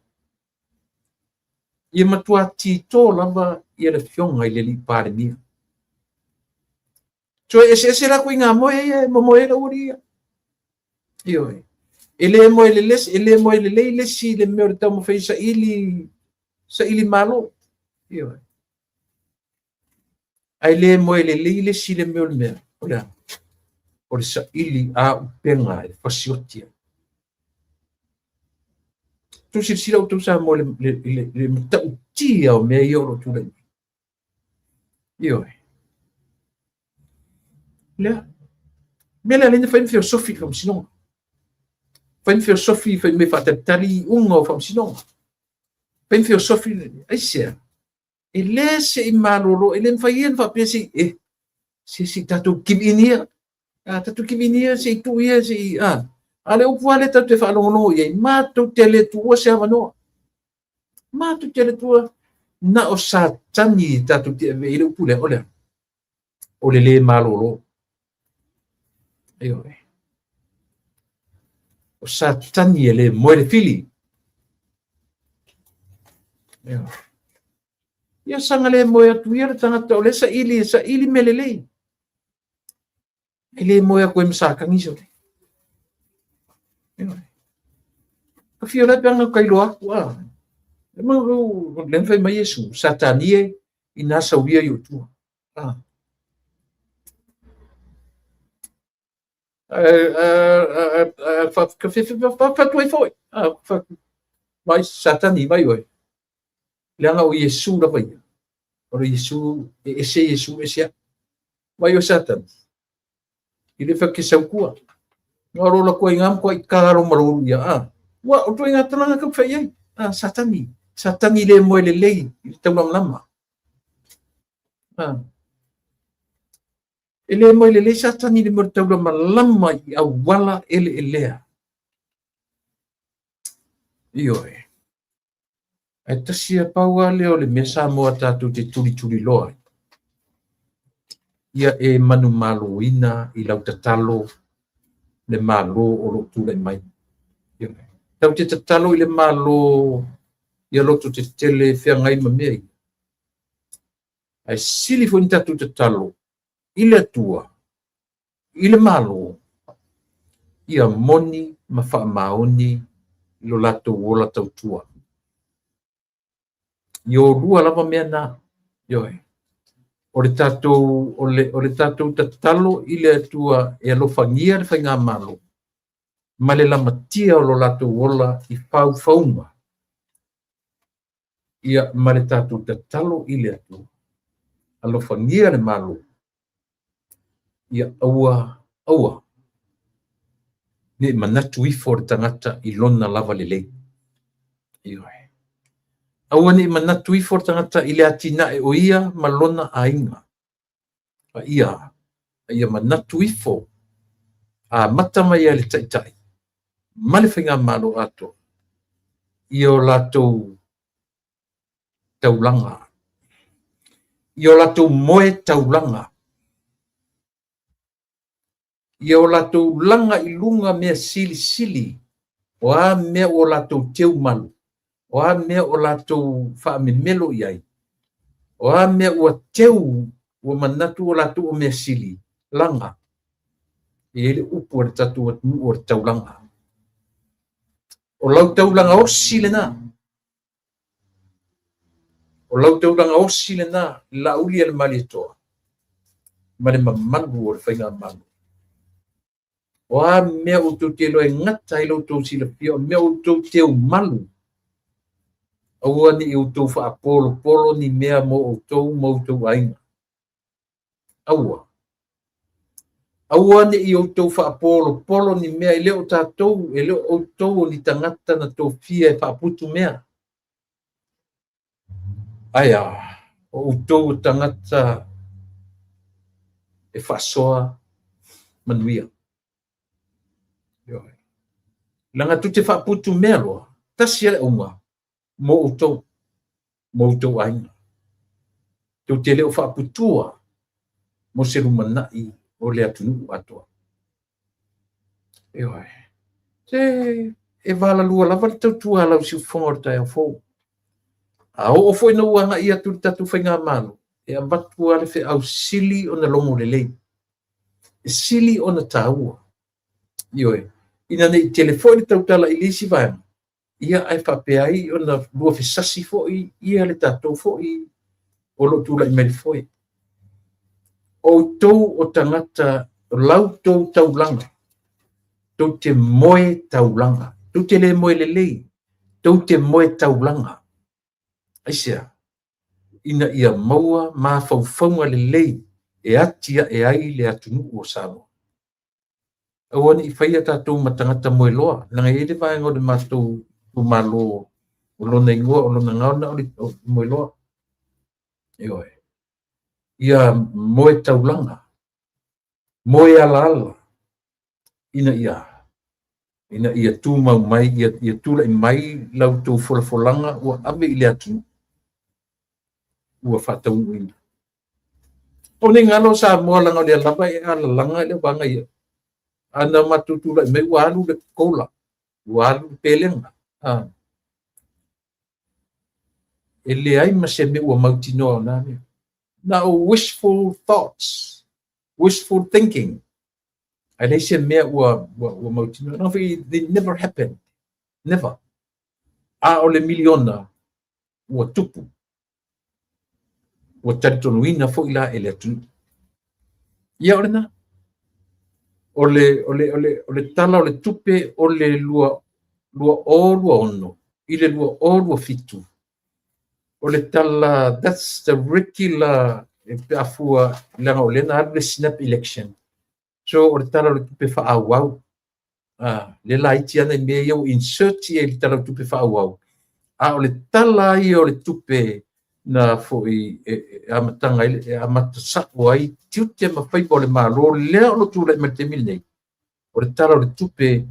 Ia matua tito lava ia le Afioga i le Alii Palemia. Toe eseese la ituaiga moe ia e momoe ai le aualii ia. Ioe. E le moe lelei, e le moe lelei le isi i le mea o le taumafai e saili, saili malo. Ioe. Ae le moe lelei le isi i le mea o le mea, o le a? O le saili auupega e fasioti ai. Tou silasila outou Samoa i le matautia o mea ia o lo o tulai mai. Ioe. Lea. Mea lea lea fai ma feosofi i le faamasinoga. Fai ma feosofi, fai mai faatalitali iuga o faamasinoga. Fai ma feosofi, aisea? E le se i malolo, e le mafai ia ona faapea se i, e, se se i tatou kivini ia. A, tatou kivini ia, se i tuu ia, se i, a. A le upu lava lea tatou te faalogologo i ai, matou te le tuua se avanoa. Matou te le tuua, na o Satani tatou te ave i le upu lea, o le a? O le le malolo. Ioe. O Satani e le moe le fili. Ioe. Ia saga le moe atu ia le tagata o lea saili, e saili mea lelei. E le moe atu ai ma Satani se. Ioe. Ka fia la pe ana ka iloa atu a. E mau le fai mai Iesu, Satani e ina sauia i o tua. A. Fatu ai foi. Vai Satani, vai oe. Leaga o Iesu lava ia. O le Iesu, e ese Iesu, ese au. Vai oe Satani. I le fake sautua. Nga ro la koe ngam koe i karo marolu ia. A. Ua, o toi ngā talanga kau whai ai. A, Satani. Satani le moe le lei i le taulamalama. A. E le moe lelei Satani i le mea o le taulamalama i auala eleelea. Ioe. Ae tasi a pau lava lea o le mea Samoa tatou te tulituliloa ai. Ia e manumaloina i lau tatalo le Malo o lo o tulai mai. Ioe. Tatou te tatalo i le Malo ia loto tetele e feagai ma mea ia. Ae sili foi ona tatou tatalo i le Atua, i le Malo, ia moni ma faamaoni lo latou ola tautua. Ia o lua lava mea na. Ioe. O le tatou, o le, o le tatou tatalo i le Atua e alofagia le faigamalo ma le lamatia o lo latou ola i faufauga. Ia, ma le tatou tatalo i le Atua, alofagia le Malo, ia aua, aua ne i manatu ifo le tagata i lona lava lelei. Ioe. Aua ne i manatu ifo le tagata i le atinae o ia ma lona aiga. A ia, a ia manatu ifo amata mai lava i le Taitai ma le Faigamalo atoa i o latou taulaga, i o latou moe taulaga, i o latou laga i luga mea silisili, o a mea ua latou teu malu, o a mea o latou faamemelo i ai, o a mea ua teu, ua manatu o latou o mea sili, laga. E i ai le upu a le tatou atunuu o le taulaga. O lau taulaga osi lena. O lau taulaga osi lena, le Laauli a le Malietoa ma le mamalu o le Faigamalo. O a mea outou te iloa e gata ai lo outou silafia, o mea outou teu malu, aua ne i outou faapolopolo ni mea mo outou ma outou aiga. Aua. Aua ne i outou faapolopolo ni mea, e le o tatou, e le o outou o ni tagata na tofia e faaputu mea. Ae a, o outou o tagata e faasoa manuia. Ioe. Leaga tou te faaputu mea loa, tasi lava le auga mo outou, mo outou aiga. Tou te le o faaputua mo se lumanai o le atunuu atoa. Ioe. Se e valalua lava le tautua a lau siufofoga o le taeao fou. A oo foi ina ua agai atu i le tatou faigamalo, e avatu lava le feau sili ona logo lelei, e sili ona taua. Ioe. Ina ne i tele foi le tautala i le isi vaega, ia ae faapea ai ona luafesasi foi ia le tatou foi o lo o tulai mai le foe. O outou o tagata, o la outou taulaga, tou te moe taulaga, tou te le moe lelei, tou te moe taulaga. Aisea? Ina ia maua mafaufauga lelei e atiae ai le atunuu o Samoa. Aua ne i faia tatou ma tagata moeloa, leaga e i ai le vaega o le matou itumalo o lona igoa o lona gaona o le moeloa. Ioe. Ia moe taulaga, moe alaala, ina ia tumau mai, ia tulai mai la outou folafolaga ua ave i le atunuu ua faataunuuina. O nei galo o Samoa leaga o lea lava e alalaga le vaga ia. A na matou tulai mai ua alu le COLA, ua alu le pelega. E leai ma se mea ua mautinoa o na mea. Na o wishful thoughts, wishful thinking. Ae leai se mea ua mautinoa. No, they never happen. Never. A o le miliona ua tupu. Ua talitonuina foi la e le atunuu. Ia o lena. O le tala o le tupe o le 2026 i le 2027. O le tala, that's the regular pe a fua, leaga o lea na alu le snap election. So o le tala o le tupe faaauau. Le laiti ana i mea ia ua insert ia i le tala o le tupe faaauau. A o le tala ia o le tupe na foi e amataga ai, e amata sao ai tiute ma faiva o le Malo lea o lo o tulai mai le taimi lenei. O le tala o le tupe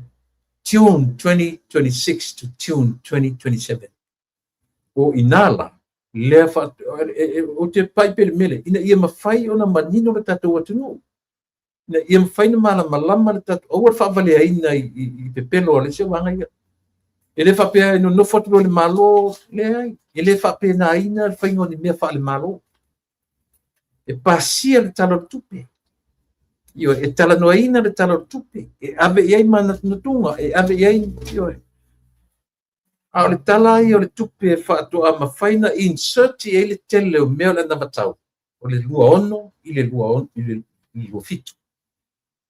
June 2026 to June 2027. O ina la, lea o te pai pele mele, ina ia mafai ona manino le tatou atunuu. Ina ia mafai ona malamalama le tatou, aua le faavaleaina i pepelo a le isi vaega ia. E le faapea e nonofo atu loa le Malo, leai, e le faapenaina le faiga o ni mea faale-Malo. E pasia le tala o le tupe. Ioe, e talanoaina le tala o le tupe, e ave i ai manatunatuga, e ave i ai, ioe. A o le tala ia o le tupe faatoa mafai na insert i ai le tele o mea o le anavatau, o le 26 i le 27.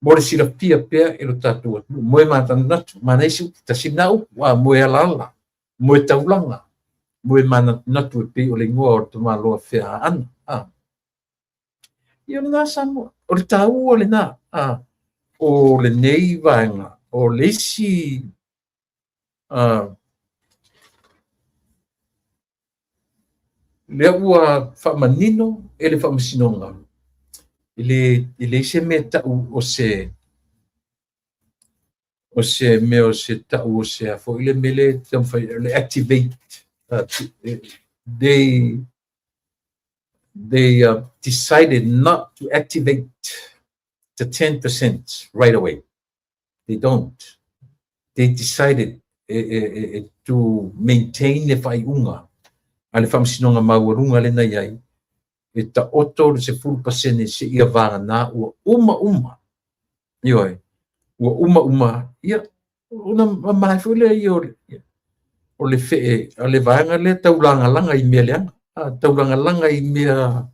Mo le silafia pea e lo tatou atunuu, moe manatunatu, manaia si upu, tasi lena upu, moe alaala, moe taulaga, moe manatunatu e pei o le igoa o le tamaloa Feaana. Ia o lena Samoa, o le taua lena, o lenei vaega, o le isi lea ua faamanino e le faamasinoga, e leai se mea tau o se mea o se tau o se a foi le mea le taumafai le activate. They decided not to activate the 10% right away. They don't. They decided to maintain le faaiuga a le faamasinoga maualuga lena i ai, e taoto le 10% se ia vagana ua uma uma. Ioe, ua uma uma, ia, ona mamae foi lea ia o le fee, o le vaega lea taulagalaga i mea leaga. Taulagalaga i mea,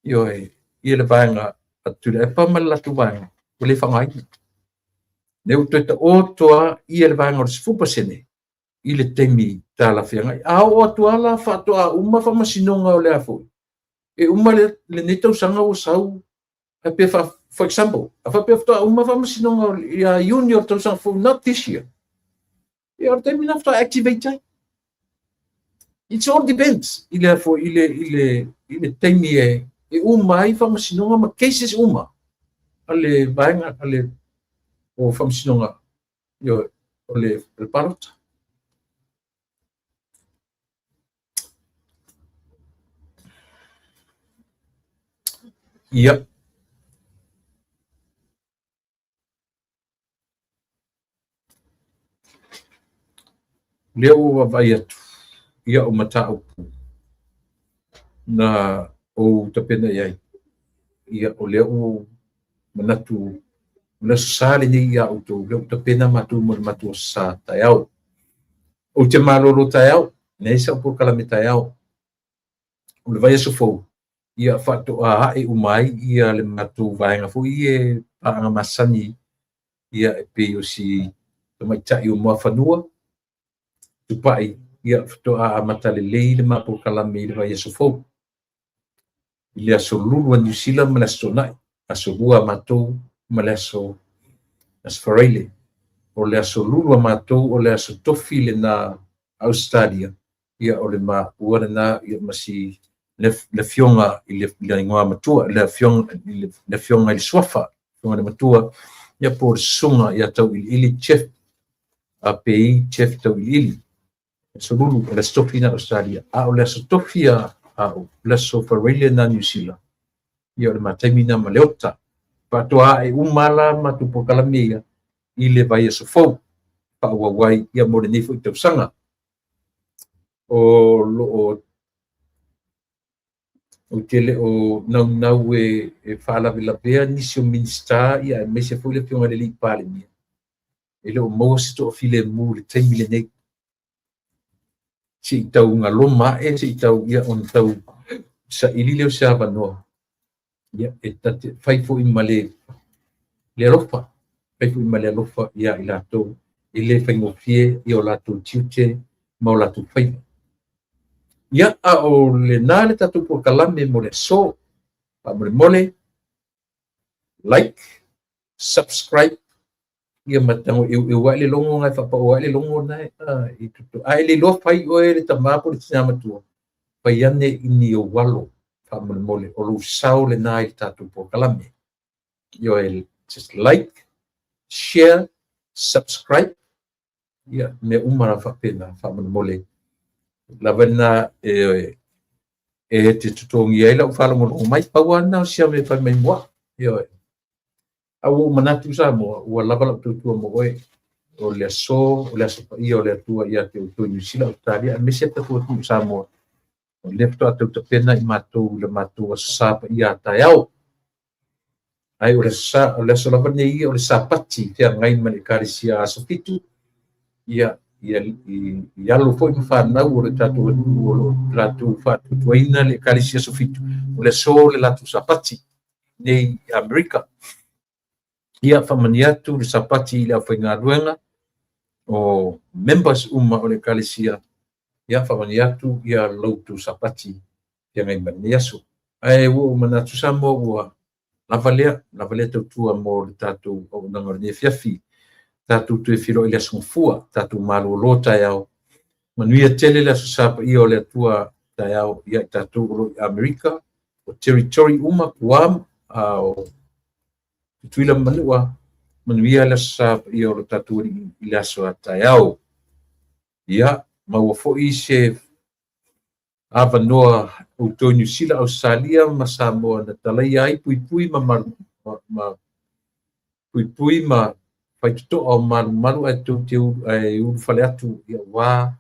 ioe, ia le vaega a Tuilaepa ma le latou vaega, ua le faaaogaina. Lea ua toe taoto lava ia le vaega o le 10% i le taimi talafeagai. A oo atu lava la faatoa uma faamasinoga o le a foi, e uma lenei tausaga ua sau, for example, a faapea faatoa uma faamasinoga ia Iuni o le tausaga fou, not this year, ia o le taimi na faatoa activate ai. It all depends i le foi i le taimi e uma ai faamasinoga ma cases uma a le vaega a le o faamasinoga o le palota. Ia. Lea ua vaavaai atu i au mataupu na ou tapena i ai. Ia, o lea ua ou manatu o le Aso Sa lenei ia outou, lea ua tapena matou mo le matou Aso Sa taeao. Ou te malolo taeao, leai sau polokalame taeao. O le vaiaso fou, ia faatoa ae uma ai ia le matou vaega foi ia e paaga masani ia e pei o si tamaitai o Muafanua, Tupai, ia faatoa amata lelei le ma polokalame i le vaiaso fou. I le aso Lulu a Niu Sila ma le aso Toonai, aso Lua a matou ma le aso Faraile. O le aso Lulu a matou o le aso Tofi lena a Ausetalia, ia o le maua lena ia ma si le afioga i le igoa matua, le afioga i le Suafa, afioga i le Matua, ia po o le Susuga ia Tauiliili Jeff Apei Jeff Tauiliili. Aso Lulu, o le aso Tofi na Ausetalia, a o le aso Tofi a le aso Faraile na Niu Sila, ia o le ma taimi na ma Leota. Faatoa ae uma la matou polokalame ia i le vaiaso fou, faaauau ai ia mo lenei foi tausaga. O lo o ou te le o naunau e faalavelavea nisi o Minisita, ia aemaise foi le afioga i le alii Palemia, e le o maua se toafilemu i le taimi lenei. Se i tau galoma ae, se i tau ia ona tau saili lea o se avanoa, ia e tate fai foi ma le alofa, fai foi ma le alofa ia i latou, e le faigofie ia o latou tiute ma o latou faiva. Ia, a o lena le tatou polokalame mo le aso. Faamolemole, like, subscribe, ia ma tago eueu ai le logo na e faapao ai le logo na e i tutu. A e le iloa fai oe le tama po le tina matua, fai ane i ni ou alo, faamolemole, o lou sao lena i le tatou polokalame. Ioe, just like, share, subscribe, ia mea uma la faapena, faamolemole. Lava lena e te totogi ai lau faalogologo mai, pau lava lena o si au e fai mai mo au. Ioe. A ua ou manatu Samoa, ua lava lau tautua mo oe. O le aso, o le aso paia o le Atua ia te outou i Niu Sila, Ausetalia, aemaise le tatou atunuu Samoa. O lea faatoa tautapena i matou i le matou Aso Sa paia a taeao. Ai o le aso, o le aso lava nei ia o le Sapati feagai ma le Ekalesia Aso Fitu. Ia, ia i alo foi ma fanau o le tatou atunuu o lo o latou faatuatuaina le Ekalesia Aso Fitu. O le aso le latou Sapati nei i Amerika. Ia, faamanuia atu le Sapati i le aufaigaluega o members uma o le Ekalesia. Ia, faamanuia atu ia lo outou Sapati feagai ma lenei aso. Ae ua ou manatu Samoa ua lava lea tautua mo le tatou auaunaga o lenei afiafi. Tatou toe feiloai i le aso Gafua, tatou malolo taeao. Manuia tele le Aso Sa paia o le Atua taeao ia i tatou o lo o i Amerika, o territory uma, Guam, o Tutuila ma Manua. Manuia le Aso Sa paia o lo tatou Alii i le aso a taeao. Ia, maua foi se avanoa outou i Niu Sila, Ausetalia ma Samoa na talaia ai puipui ma ma puipui ma faitotoa o malumalu ae tou te ae ulufale atu ia aua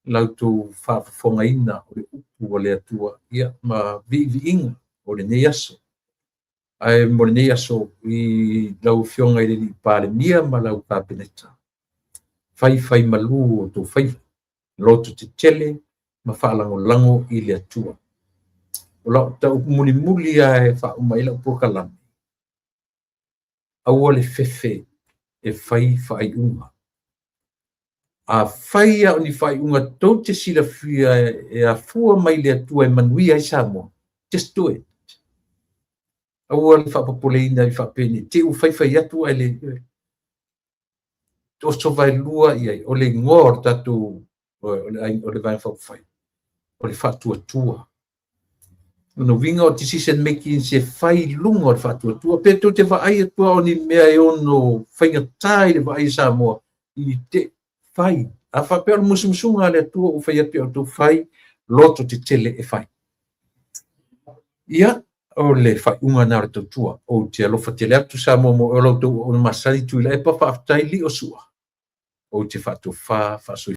la outou faafofogaina o le upu a le Atua ia ma viiviiga o lenei aso. Ae mo lenei aso i lau afioga i le alii Palemia ma lau Kapeneta, fai malu o outou faiva, loto tetele ma faalagolago i le Atua. O lau tau mulimuli lava e faauma ai lau polokalame, aua le fefe e fai faaiuga. A fai a o ni faaiuga tou te silafia e afua mai le Atua e manuia ai Samoa, just do it. Aua le faapopoleina i faapeni, te u fai atu ai le oso vaelua i ai, o le igoa o le tatou, o le Vaega Faaupufai, o le faatuatua. Lona uiga o decision making se fai i luga o le faatuatua. Pe tou te vaai atu o ni mea e ono faigata i le vaai i Samoa, i te fai. A faapea o le musumusuga a le Atua ua fai atu ia outou fai, loto tetele e fai. Ia, o le faaiuga lena o le tautua. Ou te alofa tele atu Samoa mo oe o la outou auauna masani Tuilaepa, faafetai Lio Sua. Ou te faatofa faasoifua.